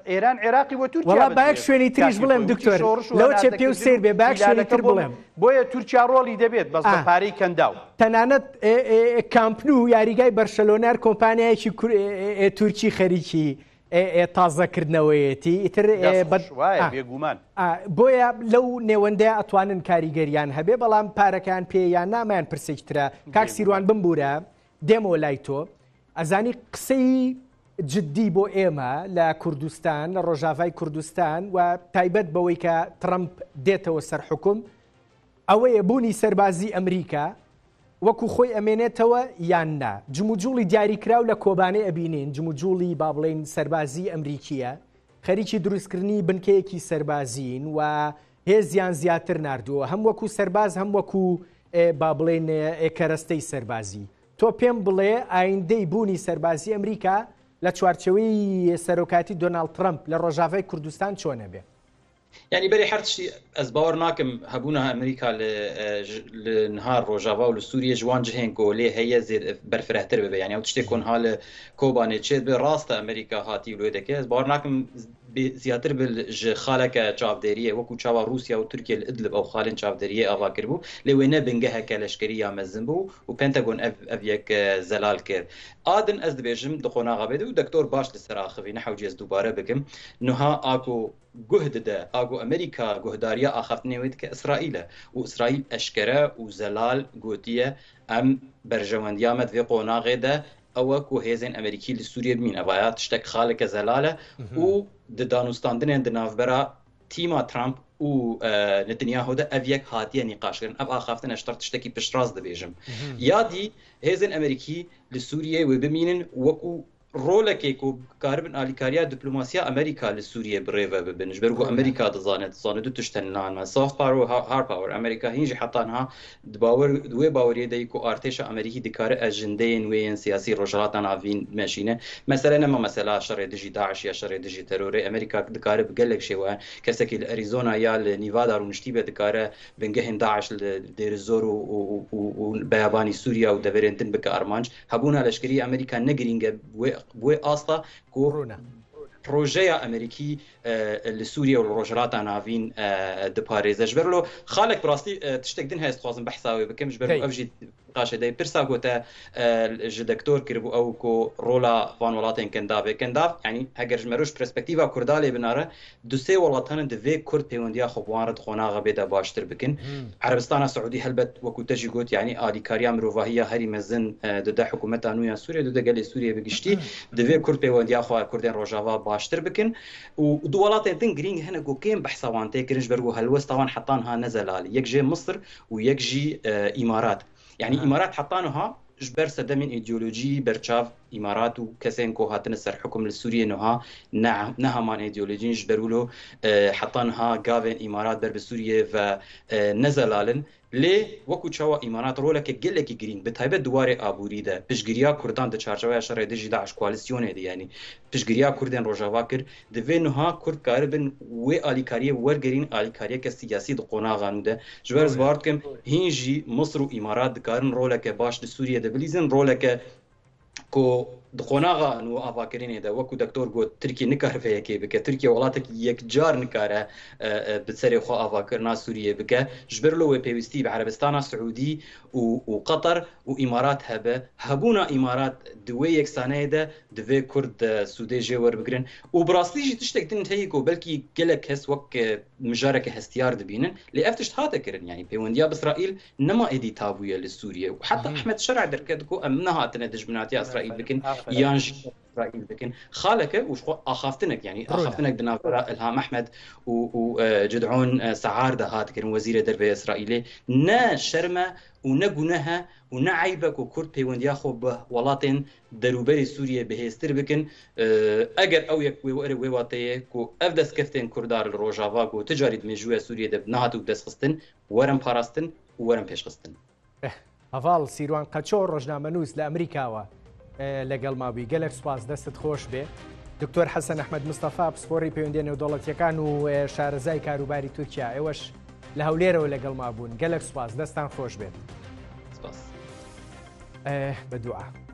ئێران عێراقی بۆ تورکیا وەڵا با یەک شوێنی تریش بڵێم دکتۆر لەوە چێ پێو سەیر بێ با یەک شوێنی تر بڵێم بۆیە تورکیا ڕۆڵی دەبێت بەس بە پارەی کەنداو. تەنانەت کامپ نو یاریگای بەرشەلۆنار کۆمپانیایەکی تورکی خەریکی تازەکردنەوەیەتی ئیتر بێگومان بۆیە لەو نێوەندەیە ئەتوانن کاریگەریان هەبێ بەڵام پارەکان پێ یان نامیان پرسێکی ترە کاک سیروان بمبورە دێمەوە لای تۆ ئەزانی قسەی جددی بۆ ئێمە لە کوردستان لە ڕۆژاڤای کوردستان و تایبەت بەوەی کە ترەمپ دێتەوە سەر حکوم ئەوەیە بوونی سەربازی ئەمریکا وەکو خۆی ئەمێنێتەوە یان نا؟ جموجوڵی دیاریکراو لە کۆبانێ ئەبینین، جموجوڵی با بڵێین سەربازی ئەمریکییە، خەریکی دروستکردنی بنکەیەکی سەربازین و هێزیان زیاتر ناردووە هەم وەکو سەرباز هەم وەکو با بڵێین کەرەستەی سەربازی. تۆ پێم بڵێ ئایندەی بوونی سەربازی ئەمریکا لە چوارچێوەی سەرۆکایەتی دۆناڵد ترەمپ لە ڕۆژاڤای کوردستان چۆن ئەبێ؟ یانی بەری هەر تشتی ئەز باوەڕ ناکەم هەبوونا ئەمریکا لە نها ڕۆژاوا و لە سووریە ژوان جهێن کۆ لێ هەیە زێد بەرفرەهتر ببێ یانی ئەو تشتێک کۆن ها لە کۆبانێ چێت بێ ڕاستە ئەمریکا هاتی و لێ دەکێ ئەز باوەڕ ناکەم زیاتر بل ژ خالەکە چاودێریە وەکو چاوا رووسیا و تورکیە لە ئیدلب ئەو خالێن چاودێریە ئاوا کردبوو لێ وێ نە بنگەهەکە لەشکری یا مەزن بوو و پنتاگۆن ئەv ئەv یەک زەلال کرد ئادن ئەز دبێژم دە قۆناغا بێت و دکتۆر باش لەسەر ئاخڤی نەحەوجی ئەز دووبارە بکم نها ئاکۆ گوه ددە ئاگۆ ئەمریکا گوهداریە ئاخافتنێ وێ دکە ئیسرائیلە و ئیسرائیل ئەشکەرە و زەلال گۆتیە ئەم بەرژەوەندیا مە دڤێ قۆناغێ دە ئەوە کو هێزێن ئەمریکی لە سوریە بمین ئەڤایا تشتەک خالەکە زەلالە و د دانوستاندنێن د ناڤبەرا تیما ترامپ و نتنیاهۆ دە ئەڤ یەک هاتیە نیقاش کردن ئەڤ ئاخافتنە شتەڕ تشتەکی پشتڕاست دبێژم یا دی هێزێن ئەمریکی لە سوریە وێ بمینن وەکو ڕۆلەکێک و بکاربن ئالیکاریا دیپلۆماسیا ئەمریکا لە سوریە بڕێڤە ببن ژبەر کو ئەمریکا دزانێت دزانێت دو تشت هەن نان soft power و hard power ئەمریکا هینژی حتا نها دباوەر دوێ باوەریە دەی کو ئارتێشا ئەمریکی دکارە ئەژندەیەن وێ yên سیاسی ڕۆژهەڵاتا ناڤین بمەشینە مەسەلە نەما مەسەلا شەڕێ دژی داعش یا شەڕێ دژی تەرۆرێ ئەمریکا دکارە bi gelek şêweyan kesekî li Arizona ya li Nevada rûniştî be dikare bingehên Daeş li Dêrizor û û beyabanî Sûriya û deverên din bike armanc Hebûna leşkerî Amerîka ne girîng e bi wê asta ku projeya Amerîkî li Sûriye û li Rojhilata Navîn diparêze. Ji ber lo xalek bi rastî tiştek din heye ez dixwazim behsa wê bikim ji ber ku ev jî نقاشێ دەی پرسا کو te ji dektor kiribû ew ku rola van welatên Kendavê Kendav yanî heger ji me roj perspektîva Kurda lê binare du sê welat hene divê Kurd pêwendiya xwe bi wan re di qonaxa bê de baştir bikin. Erebistana Siûdî helbet wekû te jî got yanî alîkariya mirovahî ya herî mezin dide hikûmeta nû ya Sûriyê dide gelê Sûriyê bi giştî. Divê Kurd pêwendiya xwe Kurdên Rojava baştir bikin û du welatên din girîng hene ku kêm behsa wan tê kirin ji ber ku helwesta wan heta niha ne zelal e. Yek jê Misir û yek jî Îmarat. Yanî Îmarat heta niha ji ber sedemên îdeolojî berçav Îmarat û kesên ku hatine ser hukm li Sûriyê niha ne ne heman îdeolojî in ji ber wilo heta niha gavên Îmarat ber bi Sûriyê ve ne zelal in. Lê wekû çawa Îmarat roleke gelekî girîng bi taybet di warê aborî de piştgiriya Kurdan di çarçoveya şerê dijî DAIŞ koalîsyonê de yanî piştgiriya Kurdên Rojava kir, divê niha Kurd karibin wê alîkariyê wergerîn alîkariyeke siyasî di qonaxa nû de. Ji ber ez bawer dikim hîn jî Misir û Îmarat dikarin roleke baş di Sûriyê de bilîzin, roleke ku di qonaxa nû avakirinê de wekû dektor got Tirkiye nikare vê yekê bike. Tirkiye welatekî yekcar nikare bi serê xwe avakirina Sûriyê bike. Ji ber lo wê pêwîstî bi Erebistana Siûdî û û Qeter û Îmarat hebe. Hebûna Îmarat di wê yeksaneyê de divê Kurd sûdê jê werbigirin. Û bi rastî jî tiştek din heye ku belkî gelek kes wek mijareke hestiyar dibînin lê ev tişt hate kirin. Yanî pêwendiya bi Îsraîl Nema êdî tabûye li Sûriyê û heta Ehmed Şer'a derket ku em nehatine dijminatiya Îsraîl bikin yan jî Îsraîl bikin. Xaleke û ji xwe axaftinek yanî axaftinek di navbera Îlham Ehmed û û Cid'on Se'ar de hat kirin wezîrê derve yê Îsraîlê. Ne şerm e û ne guneh e û ne eyb e ku Kurd pêwendiya xwe bi welatên derûberê Sûriyê bihêztir bikin. Eger ew yek wê were wê wateyê ku ev destkeftên Kurda li Rojava ku ti carî di mêjûya Sûriyê de nehatibû bidestxistin Werin parastin û werin pêşxistin. هەڤاڵ سیروان قەچۆ ڕۆژنامەنووس لە ئەمریکاوە لەگەڵ مابووی گەلێک سوپاس دەستت خۆش بێ. دکتۆر حەسەن ئەحمەد مستەفا پسپۆڕی پەیوەندیە نێودەوڵەتیەکان و شارەزای کاروباری تورکیا ئێوەش لە هەولێرەوە لەگەڵ مابوون گەلێک سوپاس دەستان خۆش بێت. سپاس. بە دوعا.